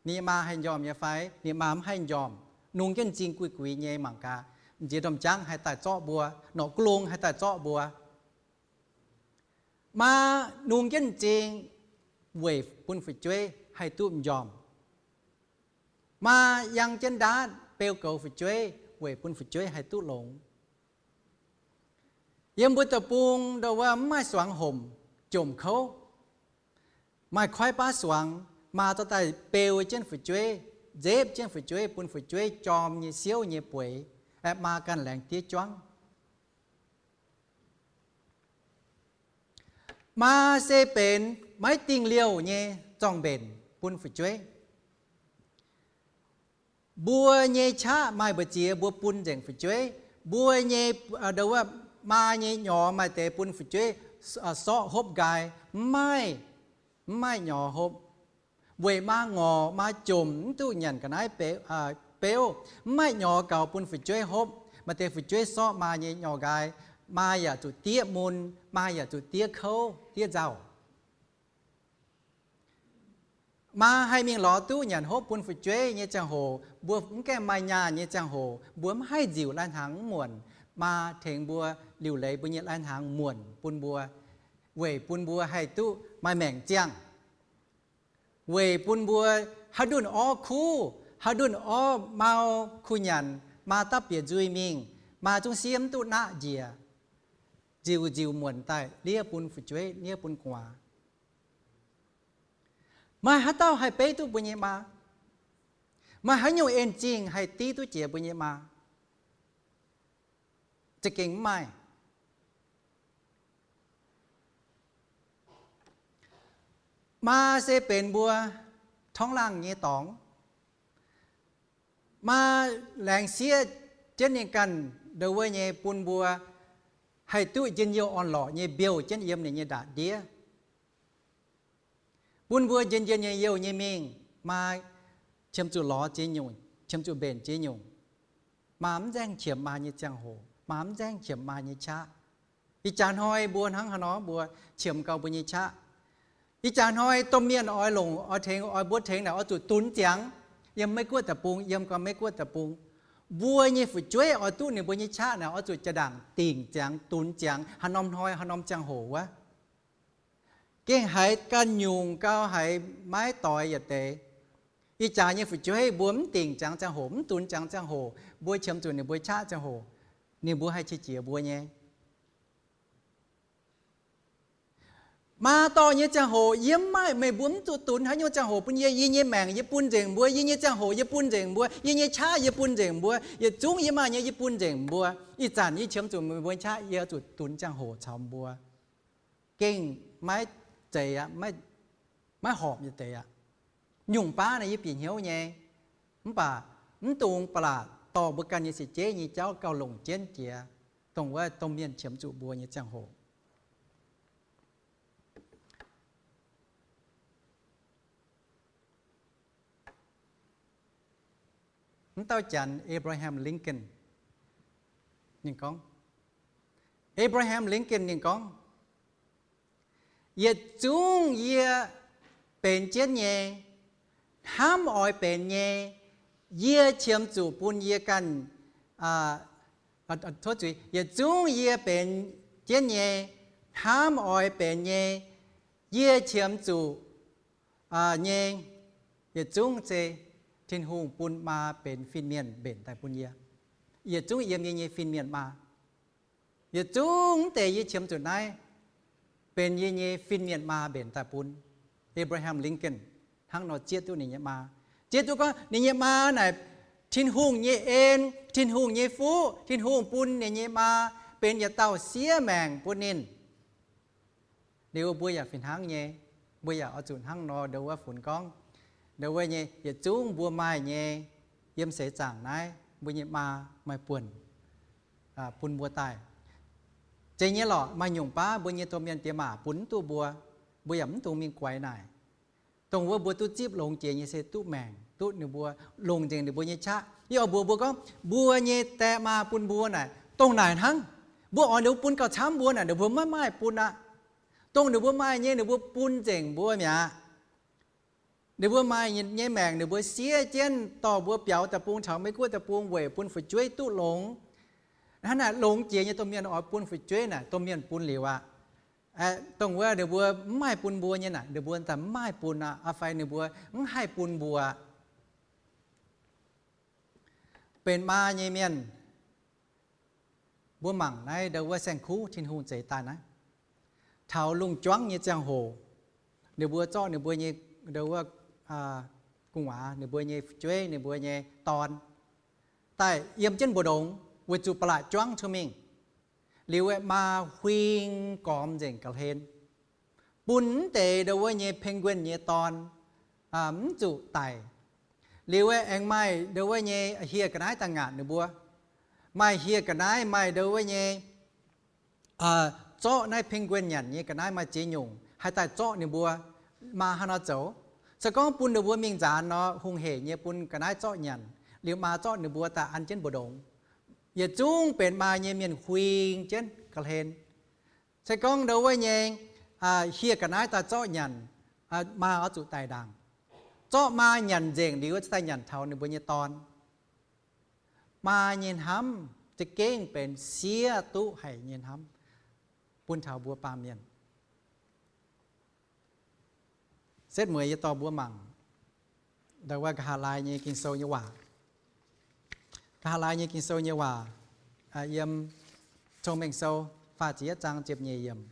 Ninh nyei maa haih njormh nyei fai? Ninh maa mv haih njormh. Nungx jienv m'zing guix-guix nyei mangc gaax, m'nziex ndomh jaangv haih daaih zorqv mbuo, norqc gulong haih daaih zorqv mbuo. Maa nungx jienv m'zing weic bun fu'jueiv haih duqv m'njormh. Maa yangh jienv ndaatv beu goux fu'jueiv weic bun fu'jueiv haih duqv longx. Yiem mbuo deic-bung ndongc wuov mv maaih suangx homc, jomc kouv, maaih koiv baav suangx, maa zorqv daaih beu jienv fu'jueiv, nzepv jienv fu'jueiv, bun fu'jueiv jorm nyei siouv nyei bueix, aeqv, maa ganh laengz diev juangv. Maa se benx maiv dingh liouh nyei zorng-mbenc bun fu'jueiv. Mbuo nyei qaqv maaih mbu'ziex mbuo bun nzengc fu'jueiv. Mbuo nyei, ndongc wuov, maa nyei nyorx maaih deix bun fu'jueiv sorqv hopv nqaai, mv maaih, mv maaih nyorx hopv. Weic maa ngorc, maa jomc, mv duqv nyanc ga'naaiv beuv, mv maaih nyorx gaux bun fu'jueiv hopv. Maaih deix fu'jueiv sorqv maa nyei nyorx nqaai, maa yaac zuqc diev mun, maa yaac zuqc diev kouv, diev nzauh. Maa haih mingh lorz duqv nyanc hopv bun fu'jueiv nyei ziangh hoc, mbuo mv gaengh maaih nyaanh nyei ziangh hoc, mbuo mv haih nziuc lai-hnaangx mv muonc. Maa tengx mbuo liuc leiz mbuo nyei lai-hnaangx muonc bun mbuo, weic bun mbuo haih duqv maaih maengc ziangh. Weic bun mbuo haaix ndunh orv kuv, haaix ndunh orv mau kuh nyanc, maa dapv bieqc nzuih mingh, Maa zungv siev mv duqv naqv njiec, nziuc nziuc muonc daaih liev bun fu'jueiv, liev bun gu'nguaaz. Maaih haaix dauh haih beiv duqv mbuo nyei maa? Maaih haaix nyungc en zingh haih div duqv jiex mbuo nyei maa? Za'gengh mv maaih. Maa se benx mbuo torngv laangh nyei dorngx. Maa laengz siev jienv ninh ganh ndo wuov nyei bun mbuo haih duqv njien-youh orn-lorqc nyei mbiouh jienv yiem ninh nyei ndaatv ndiev. Bun mbuo njien-njien nyei youh nyei mingh, maa qiemx zuqc lorz ziex nyungc, qiemx zuqc mbenc ziex nyungc. Maa mv nzaengv qiemx maa nyei ziangh hoc, maa mv nzaengv qiemx maa nyei qaqv. Ih jaax hnoi mbuo hnangv haaix nor mbuo qiemx gau mbuo nyei qaqv. Ih jaax hnoi domh mienh oix longc, oix tengx, oix mbuo tengx naaic oix zuqc dunx ziangx. Yiem Meiv-Guoqv deic-bung, yiem gau Meiv-Guoqv deic-bung, mbuo nyei fu'jueiv oix duqv ninh mbuo nyei qaqv naaic oix zuqc jaa-ndaangc dingc ziangx, dunx ziangx, haaix norm hnoi, haaix norm ziangh hoc wuov. Gengh haiz ganh nyungc gau haiz maiv doix yietc deix. Ih jaax nyei fu'jueiv mbuo mv dingc ziangx ziangh hoc, mv dunx ziangx ziangh hoc, mbuo qiemx zuqc ninh mbuo qaqv ziangh hoc, ninh mbuo haih qiex jiez mbuo nyei. Maa dorh nyei ziangh hoc yie mv maaih, meih mbuo mv zuqc dunx haaix nyungc ziangh hoc bun yie. Yie nyei maengc yie bun nzengc mbuo, yie nyei ziangh hoc yie bun nzengc mbuo, yie nyei qaqv yie bun nzengc mbuo, yietc zungv yie maaih nyei yie bun nzengc mbuo. Ih zanc yie qiemx zuqc meih mbuo qaqv, yie zuqc dunx ziangh hoc caux mbuo. Gengh maiv zeiz aqv, maiv horpc yietc deix aqv. Nyungc baav naaic yie bieqc hnyouv nyei, mv baac mv dungx ba'laqc dorh mbuo ganh nyei seix jeiv nyei jauv gauh longc jienv jiex, dongh wuov domh mienh qiemx zuqc mbuo nyei ziangh hoc. Mv dauh janx Abraham Lincoln ninh gorngv, Abraham Lincoln ninh gorngv, yietc zungv yie benx jienv nyei, hnamv oix benx nyei, yie qiemx zuqc bun yie ganh, tov zuiz, yietc zungv yie benx jienv nyei, hnamv oix benx nyei, yie qiemx zuqc nyei, yietc zungv se Tin-Hungh bun maa benx fin-mienh mbenc daaih bun yie. Yietc zungv yiem yie nyei fin-mienh maa. Yietc zungv mv deix yie qiemx zuqc naaiv benx yie nyei fin-mienh maa mbenc daaih bun. Abraham Lincoln hnangv nor zieqv duqv ninh nyei maa. Zieqv duqv gorngv ninh nyei maa naaic Tin-Hungh nyei en, Tin-Hungh nyei fuqv, Tin-Hungh bun ninh nyei maa benx yietc dauh siev maengc bun ninh. Liuz mbuo yaac fih hnangv nyei, mbuo yaac oix zuqc hnangv nor ndo wuov funx gorngv, ndo wuov nyei yietc zungv mbuo maaih nyei, yiem seix zaangc naaiv mbuo nyei maa maaih buonc bun mbuo daaih. Zeiz nyei lorqc, maaih nyungc baav mbuo nyei domh mienh diex maac bun mv duqv mbuo, mbuo yaac mv dungx mingh guaix naaic. Dongh wuov mbuo duqv zipv longx jiex nyei se duqv maengc, duqv ninh mbuo longc nzengc ninh mbuo nyei qaqv. Yie oix mbuox mbuo gorngv, mbuo nyei die maa bun mbuo naaic dongh naaic hnangv. Mbuo oix ninh mbuo bun gauh camv mbuo naaic, ninh mbuo maiv maaih bun aqv. Dongh ninh mbuo maaih nyei ninh mbuo bun nzengc mbuo mi'aqv. Ninh mbuo maaih nyei maengc ninh mbuo siev jienv dorh mbuo biaux deic-bung taux Meiv-Guoqv deic-bung weic bun fu'jueiv duqv longx. Hnangv naaic longx jiex nyei domh mienh oix bun fu'jueiv naaic domh mienh bun liuz aqv. Dongh wuov ninh mbuo mv maaih bun mbuo nyei naaic ninh mbuo daaih mv maaih bun aqv, fai ninh mbuo mv haih bun mbuo. Benx maa nyei mienh, mbuo mangc naaiv ndo wuov saeng-kuv Tin-Hungh zeix daaih naaiv, taux lungh juangv nyei ziangh hoc, ninh mbuo zorqv ninh mbuo nyei ndo wuov gu'nguaaz, ninh mbuo nyei fu'jueiv, ninh mbuo nyei dorn daaih yiem jienv mbu'ndongx weic zuqc ba'laqc juangv cuotv mingh. Liuz maa huing gormx nzengc ga'hlen, bun mv deix ndo wuov nyei penguin nyei dorn mv zuqc daic. Liuz aengx maaih ndo wuov nyei hieh ga'naaiv daaih ngaatc ninh mbuo. Maaih hieh ga'naaiv, maaih ndo wuov nyei zorqv naaiv penguin nyanc nyei ga'naaiv maaih ziex nyungc haih daaih zorqv ninh mbuo. Maa hnangv nor zoux, se gorngv bun ninh mbuo mingh nzaanx nor, hungh heic nyei bun ga'naaiv zorqv nyanc, liuz maa zorqv ninh mbuo daaih an jienv mbu'ndongx. Yietc zungv benx maa nyei mienh huing jienv ga'hlen. Se gorngv ndo wuov nyei hieh ga'naaiv daaih zorqv nyanc, maa oix zuqc daic ndaangc. Zorqv maa nyanc nzengc liuz daaih nyanc taux ninh mbuo nyei dorn. Maa nyei hnamv za'gengh benx siev duqv haic nyei hnamv bun taux mbuo baamh mienh. Setv mueiz yie dorh mbuo mangc ndo wuov nqa'haav laai nyei Ging-Sou nyei waac. Nqa'haav laai nyei Ging-Sou nyei waac, yiem Cong-Mengh Sou faah ziepc yietv zaang ziepc nyeic yiemc.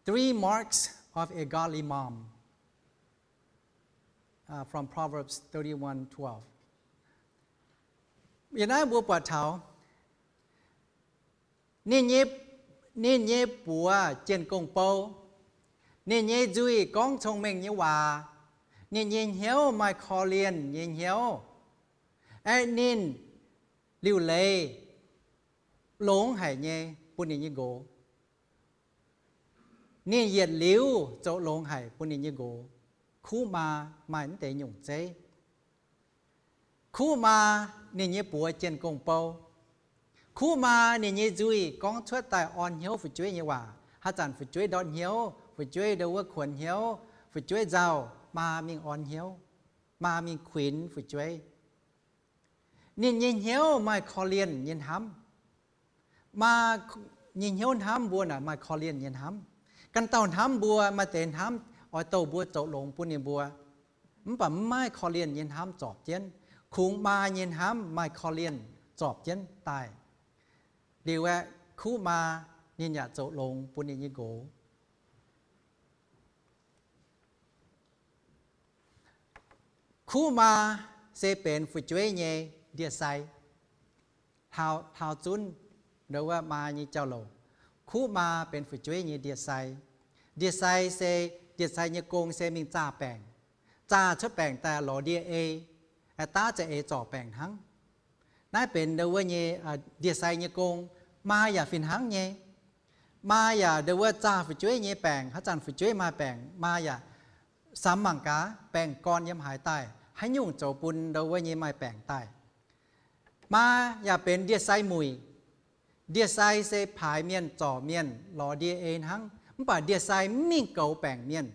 Three marks of a godly mom, from Proverbs thirty-one twelve. Yiem naaiv mbuo buatc taux ninh nyei, ninh nyei buoz jienh gong-bou, ninh nyei nzuih gorngv cong-mengh nyei waac, ninh nyei hnyouv maaih korv-lienh nyei hnyouv, aeqv, ninh liuc leiz longx haic nyei bun ninh nyei nqox. Ninh yietc liuz zoux longx haic bun ninh nyei nqox. Kuv maa maaih mv deix nyungc zeiv. Kuv maa ninh nyei buoz jienh gong-bou. Kuv maa ninh nyei nzuih gorngv cuotv daaih orn hnyouv fu'jueiv nyei waac. Haaix zanc fu'jueiv ndortv hnyouv, fu'jueiv ndau wuov kuonx hnyouv, fu'jueiv nzauh, maa mingh orn hnyouv, maa mingh kuinx fu'jueiv. Ninh nyei hnyouv maaih korv-lienh nyei hnamv. Maa nyei hnyouv hnamv mbuo naaic maaih korv-lienh nyei hnamv. Ganh dauh hnamv mbuo, maaih deix hnamv oix douh mbuo zoux longx bun ninh mbuo, mv baac mv maaih korv-lienh nyei hnamv zorpc jienv. Kungx maa nyei hnamv maaih korv-lienh zorpc jienv daaih. Liuz aeqv, kuv maa ninh yaac zoux longx bun ninh nyei nqox. Kuv maa se benx fu'jueiv nyei ndie-sai. Hlauv, hlauv zunv ndau wuov maa nyei jauv-louc, kuv maa benx fu'jueiv nyei ndie-sai. Ndie-sai se, ndie-sai nyei gong se mingh zaah baengc. Zaah cuotv baengc daaih lorz ndie-ei, daav za'eix zorc baengc hnangv. Naaiv benx ndau wuov nyei ndie-sai nyei gong. Maa yaac fih hnangv nyei. Maa yaac ndau wuov zaah fu'jueiv nyei baengc. Haaix zanc fu'jueiv maaih baengc, maa yaac samx mangc gaax baengc gorn yiem haaix daaih, haaix nyungc zoux bun ndau wuov nyei maaih baengc daaih. Maa yaac benx ndie-sai muic. Ndie-sai se paaix mienh zorc mienh lorz ndie-ei hnangv, mv baac ndie-sai mv mingh goux baengc mienh.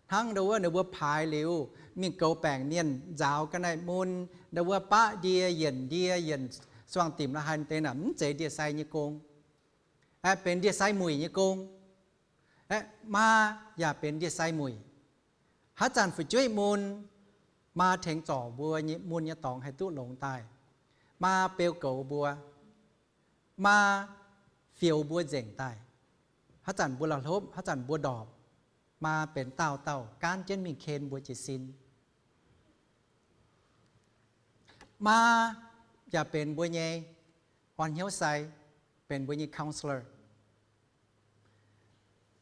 Hnangv ndau wuov ninh mbuo paaix liuz mingh goux baengc mienh, nzaaux ga'naaiv mun, ndau wuov baqv ndie, yienc ndie, yienc suangx dimc la'haaix deix naaic, mv zeiz ndie-sai nyei gong. Aeqv, benx ndie-sai muic nyei gong. Aeqv, maa yaac benx ndie-sai muic. Haaix zanc fu'jueiv mun, maa tengx zorc mbuo nyei mun nyei dorngx haih duqv longx daaih. Maa beu goux mbuo. Maa fioux mbuo nzengc daaih. Haaix zanc mbuo la'hlopv, haaix zanc mbuo ndorpc, maa benx daauh dauh gaanv jienv mingh ken mbuo jiez sin. Maa yaac benx mbuo nyei orn hnyouv sai, benx mbuo nyei counselor.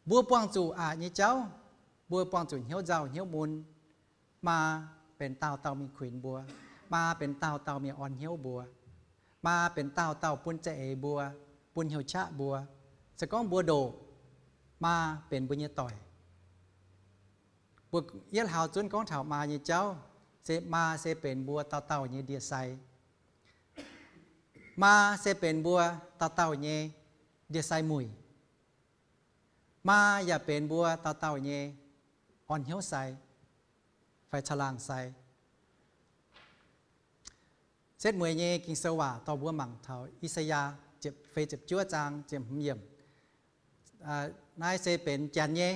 Mbuo buangh zuqc aqc nyei jauv, mbuo buangh zuqc hnyouv nzauh hnyouv mun, maa benx daauh dauh mingh kuinx mbuo. Maa benx daauh dauh mingh orn hnyouv mbuo. Maa benx daauh dauh bun za'eix mbuo, bun hnyouv qaqv mbuo. Se gorngv mbuo ndoqc, maa benx mbuo nyei doic. Mbuo yietv hlauv zunv gorngv taux maa nyei jauv, se maa se benx mbuo dauh dauh nyei ndie-sai. Maa se benx mbuo dauh dauh nyei ndie-sai muic. Maa yaac benx mbuo dauh dauh nyei orn hnyouv sai fai caangh laangh sai. Setv mueiz nyei Ging-Sou waac dorh mbuo mangc taux I^saa^yaa ziepc feix ziepc juov zaang ziepc hmz yiemc. Naaiv se benx Janx nyei.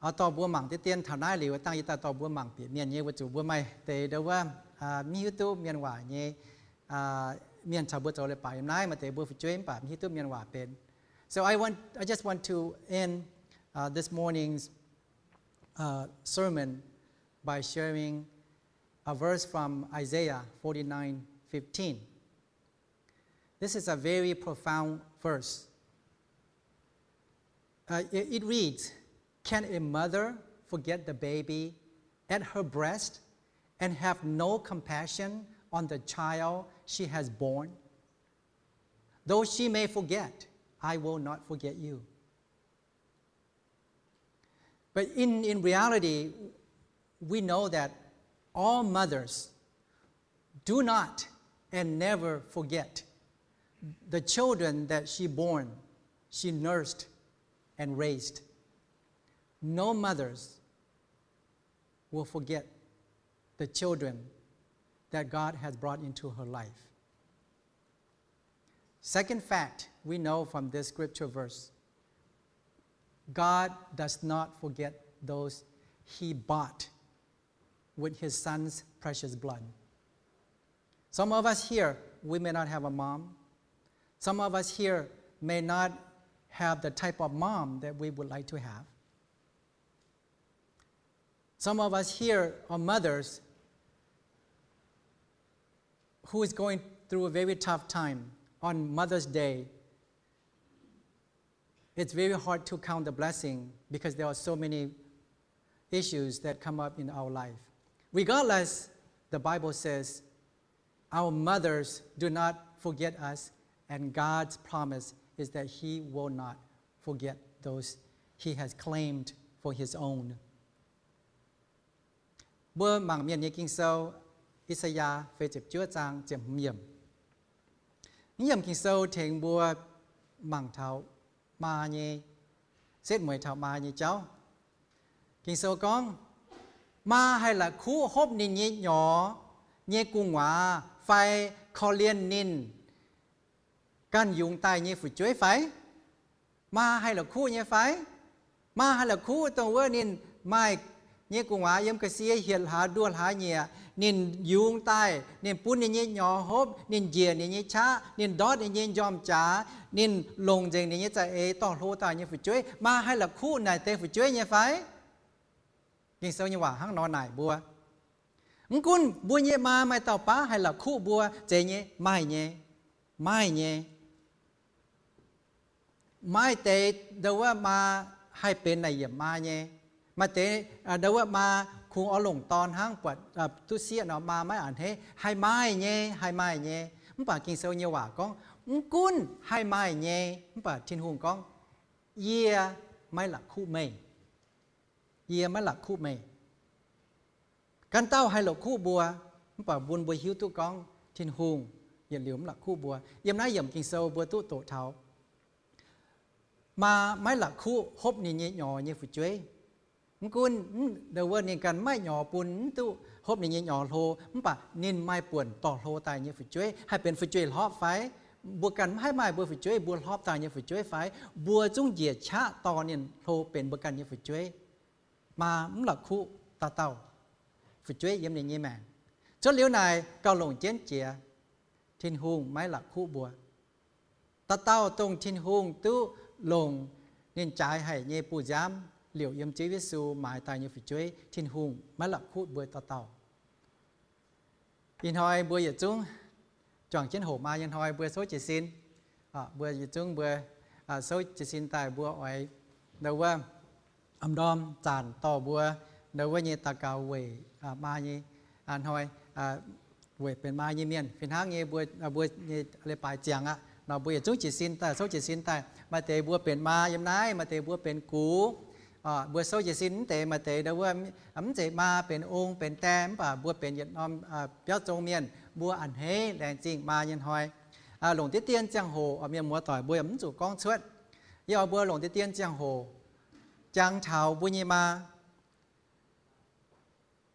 Oix dorh mbuo mangc deix dien taux naaiv liuz, dangh yie daaih dorh mbuo mangc bieqc mienh nyei, weic zuqc mbuo maaih deix ndau wuov mv hiuv duqv mienh waac nyei mienh caux mbuo zoux leiz-baaix yiem naaiv. Maaih deix mbuo fu'jueiv mv baac mv hiuv duqv mienh waac benx. So I want, I just want to end this morning's sermon by sharing a verse from Isaiah forty-nine fifteen. This is a very profound verse. Uh, it, it reads, "Can a mother forget the baby at her breast and have no compassion on the child she has born? Though she may forget, I will not forget you." But in, in reality, we know that all mothers do not and never forget the children that she born, she nursed, and raised. No mothers will forget the children that God has brought into her life. Second fact we know from this scripture verse, God does not forget those he bought with his son's precious blood. Some of us here, we may not have a mom. Some of us here may not have the type of mom that we would like to have. Some of us here are mothers who is going through a very tough time on Mother's Day. It's very hard to count the blessing because there are so many issues that come up in our life. Regardless, the Bible says our mothers do not forget us, and God's promise is that He will not forget those He has claimed for His own. Mbuo mangc Mienh nyei Ging-Sou, I^saa^yaa feix ziepc juov zaang ziepc hmz yiemc. Naaiv yiemc Ging-Sou tengx mbuo mangc taux maa nyei, setv mueiz taux maa nyei jauv. Ging-Sou gorngv, maa haih la'kuqv hopv ninh nyei nyorx nyei gu'nguaaz fai korv-lienh ninh ganh yungz daaih nyei fu'jueiv fai? Maa haih la'kuqv nyei fai? Maa haih la'kuqv dongh wuov ninh maaih nyei gu'nguaaz yiem ga'sie hietc hlaax nduoh hlaax nyieqc, ninh yungz daaih, ninh bun ninh nyei nyorx hopv, ninh njiec ninh nyei qaqv, ninh ndortv ninh nyei njormh jaax, ninh longc nzengc ninh nyei za'eix dorh hlo daaih nyei fu'jueiv. Maa haih la'kuqv naaic deix fu'jueiv nyei fai? Ging-Sou nyei waac hnangv nor naaic mbuo. Mv gunv mbuo nyei maa maaih dauh baav haih la'kuqv mbuo, zeiz nyei, maaih nyei, maaih nyei. Maaih deix ndau wuov maa haih benx naaic yiemc maa nyei. Maaih deix ndau wuov maa kungx oix longc dorn hnangv, buatc duqv sieqv nor maa maiv a'hneiv, haih maaih nyei, haih maaih nyei. Mv baac Ging-Sou nyei waac gorngv, mv gunv haih maaih nyei, mv baac Tin-Hungh gorngv, yie maiv la'kuqv meih. Yie maiv la'kuqv meih. Ganh dauh haih la'kuqv mbuo, mv baac bun mbuo hiuv duqv gorngv Tin-Hungh yietc liuz mv la'kuqv mbuo. Yiem naaiv yiemc Ging-Sou mbuo duqv doqc taux maa maiv la'kuqv hopv ninh nyei nyorx nyei fu'jueiv. Mv gunv ndau wuov ninh ganh maiv maaih nyorx bun, mv duqv hopv ninh nyei nyorx hlo, mv baac ninh maaih buonc dorh hlo daaih nyei fu'jueiv, haih benx fu'jueiv hlopv fai? Mbuo ganh maiv haih maaih mbuo fu'jueiv, mbuo hlopv daaih nyei fu'jueiv fai? Mbuo zungv njiec qaqv dorh ninh hlo benx mbuo ganh nyei fu'jueiv. Maa mv la'kuqv dauh dauh fu'jueiv yiem ninh nyei maengc. Cuotv liuz naaic gauh longc jienv jiex, Tin-Hungh maiv la'kuqv mbuo. Dauh dauh dongh Tin-Hungh duqv longc ninh jaaix haic nyei bu nziaamv liouc yiem Ziouv Yesu maaiz daaih nyei fu'jueiv, Tin-Hungh maiv la'kuqv mbuo dauh dauh. Ih hnoi mbuo yietc zungv juangc jienv hoqc maa nyei hnoi mbuo souv jiez sin. Mbuo yietc zungv mbuo souv jiez sin daaih mbuo oix ndau wuov am ndorm zanc dorh mbuo ndau wuov nyei daux gaux weic maa nyei hnoi, weic benx maa nyei mienh. Fih hnangv nyei mbuo, mbuo nyei leiz-baaix ziangx aqv nor, mbuo yietc zungv jiez sin daaih, souv jiez sin daaih. Maaih deix mbuo benx maa yiem naaiv, maaih deix mbuo benx gux. Mbuo souv jiez sin mv deix, maaih deix ndau wuov mv zeiz maa, benx ong benx dae, mv baac mbuo benx yietc norm biauv zong mienh, mbuo a'hneiv laengz zingh maa nyei hnoi. Longc diqv dien ziangh hoc, mienh muoz doic, mbuo yaac mv zuqc gorngv cuotv. Yie oix mbuo longc diqv dien ziangh hoc jangx taux mbuo nyei maa.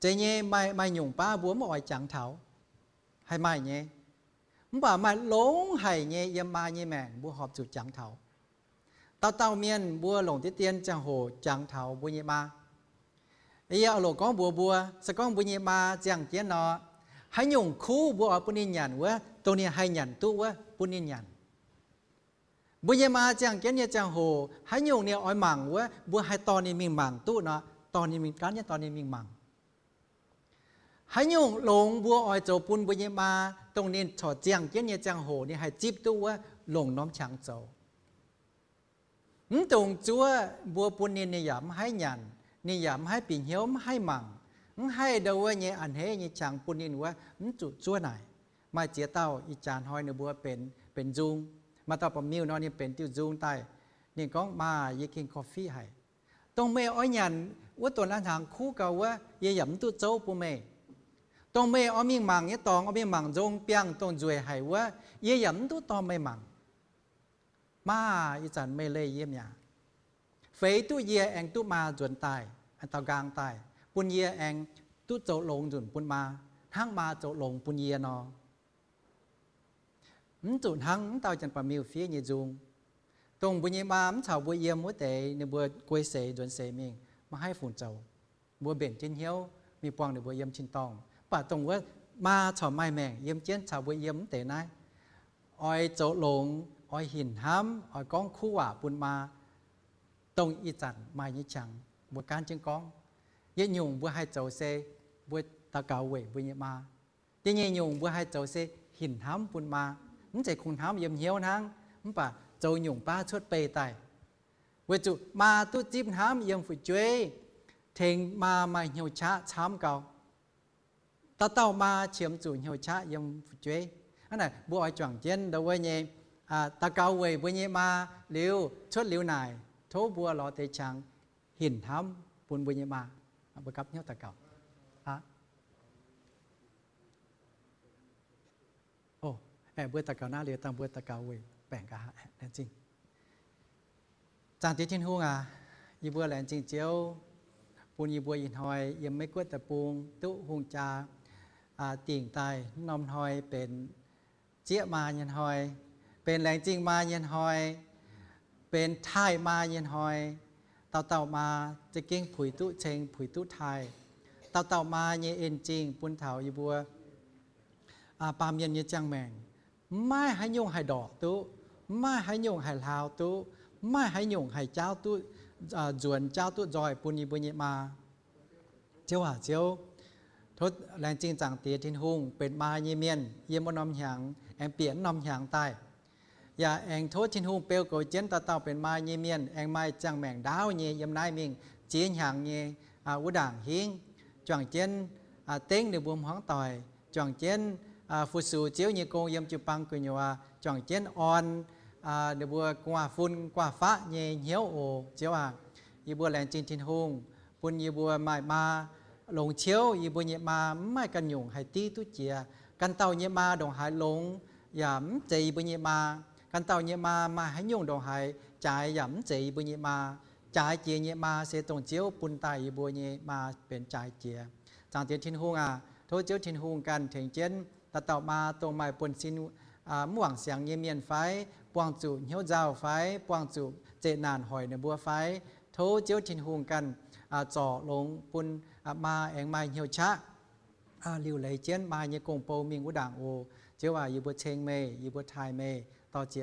Zeiz nyei, maaih, maaih nyungc baav mbuo mv oix jangx taux, haih maaih nyei. Mv baac maaih longx haic nyei yiem maa nyei maengc mbuo horpc zuqc jangx taux. Dauh dauh mienh mbuo longc diqv dien ziangh hoc jangx taux mbuo nyei maa. Yie oix longc gorngv mbuox mbuo, se gorngv mbuo nyei maa ziangh jienv nor, haaix nyungc kuv mbuo oix bun ninh nyanc wuov, dongh ninh haih nyanc duqv wuov, bun ninh nyanc. Mbuo nyei maa ziangh jienv nyei ziangh hoc, haaix nyungc ninh oix mangc wuov, mbuo haih dorh ninh mingh mangc duqv nor, dorh ninh mingh, gaanv jienv dorh ninh mingh mangc. Haaix nyungc longx mbuo oix zoux bun mbuo nyei maa, dongh ninh corc ziangh jienv nyei ziangh hoc ninh haih zipv duqv wuov, longc norm qangx zoux. Mv dungx zuov mbuo bun ninh, ninh yaac mv haih nyanc, ninh yaac mv haih bieqc hnyouv, mv haih mangc, mv haih ndau wuov nyei a'hneiv nyei qangx bun ninh wuov, mv zuqc zuov naaic. Maaih ziex dauh ih jaax hnoi ninh mbuo benx, benx nzung. Maaih dauh ba'miuh nor ninh benx diuh nzung daaih. Ninh gorngv, Maa, yie gengh korv-fiqv haic. Dongh meih oix nyanc wuov donx a'hnaangx kuv gau wuov, yie yaac mv duqv zouv bun meih. Dongh meih oix mingh mangc nyei dorngx, oix mingh mangc nzong biangh dongh nzueic haic wuov, yie yaac mv duqv dorh meih mangc. Maa, ih zanc meih leih yie mi'aqv. Feix duqv yie aengx duqv maa nzuonx daaih, aengx daux nqaang daaih, bun yie aengx duqv zoux longx nzunc bun maa, hnangv maa zoux longx bun yie nor. Mv zuqc hnangv wuov dauh janx-ba'miuh fiev nyei nzung. Dongh mbuo nyei maa mv caux mbuo yiem wuov deix, ninh mbuo guei seix nzuonx seix mingh, maiv haih fungc zoux. Mbuo mbenc jienv hnyouv mingh buangh ninh mbuo yiem tin-dorngh. Mv baac dongh wuov maa corc maaih maengc yiem jienv caux mbuo yiem mv deix naaiv. Oix zoux longx, oix hinc hnamv, oix gorngv kuv waac bun maa, dongh ih zanc maaih nyei qangx mbuo gaanv jienv gorngv. Yietc nyungc mbuo haih zoux se mbuo daux gaux weic mbuo nyei maa. Da'nyeic nyungc mbuo haih zoux se hinc hnamv bun maa. Mv zeiz kungx hnamv yiem hnyouv hnangv, mv baac zoux nyungc baav cuotv beih daaih, weic zuqc maa duqv zipv hnamv yiem fu'jueiv, tengx maa maaih hnyouv qaqv camv gau. Dauh dauh maa qiemx zuqc hnyouv qaqv yiem fu'jueiv. Hnangv naaic mbuo oix juangc jienv ndau wuov nyei daux gaux weic mbuo nyei maa liuz cuotv liuz naaic, tov mbuo lorz deix qangx hinc hnamv bun mbuo nyei maa. Mbuo gapv hnyouv daux gaux. Mbuo daux gaux naaiv liuz dangh mbuo daux gaux weic baengc nqa'haav. Laengz zingh. Zaangc Diex Tin-Hungh aac, yie mbuo laengz zingh Ziouv bun yie mbuo ih hnoi yiem Meiv Guoqv deic-bung duqv hungh jaa dingc daaih. Norm hnoi benx zieqv maa nyei hnoi, benx laengz zingh maa nyei hnoi, benx taaih maa nyei hnoi. Dauh dauh maa za'gengh puix duqv ceng, puix duqv taaih. Dauh dauh maa nyei en-zingh bun taux yie mbuo baamh mienh nyei ziangh maengc maiv haaix nyungc haih ndorqc duqv, maiv haaix nyungc haih hlaau duqv, maiv haaix nyungc haih jaauv duqv nzuonx, jaauv duqv nzoih bun yie mbuo nyei maa. Ziouv aac, Ziouv, tov laengz zingh Zaangc Diex Tin-Hungh benx maa nyei mienh yiem wuov norm hnyangx aengx bieqc norm hnyangx daaih. Yaac aengx tov Tin-Hungh beu goux jienv dauh dauh benx maa nyei mienh aengx maaih ziangh maengc ndaauv nyei yiem naaiv mingh ziex hnyangx nyei wuov ndaangc hingv, juangc jienv dengv ninh mbuo hmuangv doic, juangc jienv fu-sux Ziouv nyei gong yiem jiu-baang gu'nyuoz, juangc jienv orn ninh mbuo gu'nguaaz-fun gu'nguaaz-faqv nyei hnyouv oc. Ziouv aac, yie mbuo laengz zingh Tin-Hungh bun yie mbuo maaih maa longx ciouv. Yie mbuo nyei maa mv maaih ganh nyungc haih div duqv jiex. Ganh dauh nyei maa ndongc haaix longx yaac mv zeiz yie mbuo nyei maa. Ganh dauh nyei maa maaih haaix nyungc ndongc haaix jaaix yaac mv zeiz yie mbuo nyei maa. Jaaix jiex nyei maa se dongh Ziouv bun daaih yie mbuo nyei maa benx jaaix jiex. Zaangc Diex Tin-Hungh aac, tov Ziouv Tin-Hungh ganh tengx jienv dauh dauh maa, dongh maaih buonv-sin mv wangc siangx nyei mienh fai, buangh zuqc hnyouv nzauh fai, buangh zuqc zeqc naanc hoic ninh mbuo fai, tov Ziouv Tin-Hungh ganh zorc longx bun maa aengx maaih hnyouv qaqv liuc leiz jienv maa nyei gong-bou mingh wuov ndaangc oc. Ziouv aac, yie mbuo ceng meih, yie mbuo taaih meih, dor-ziec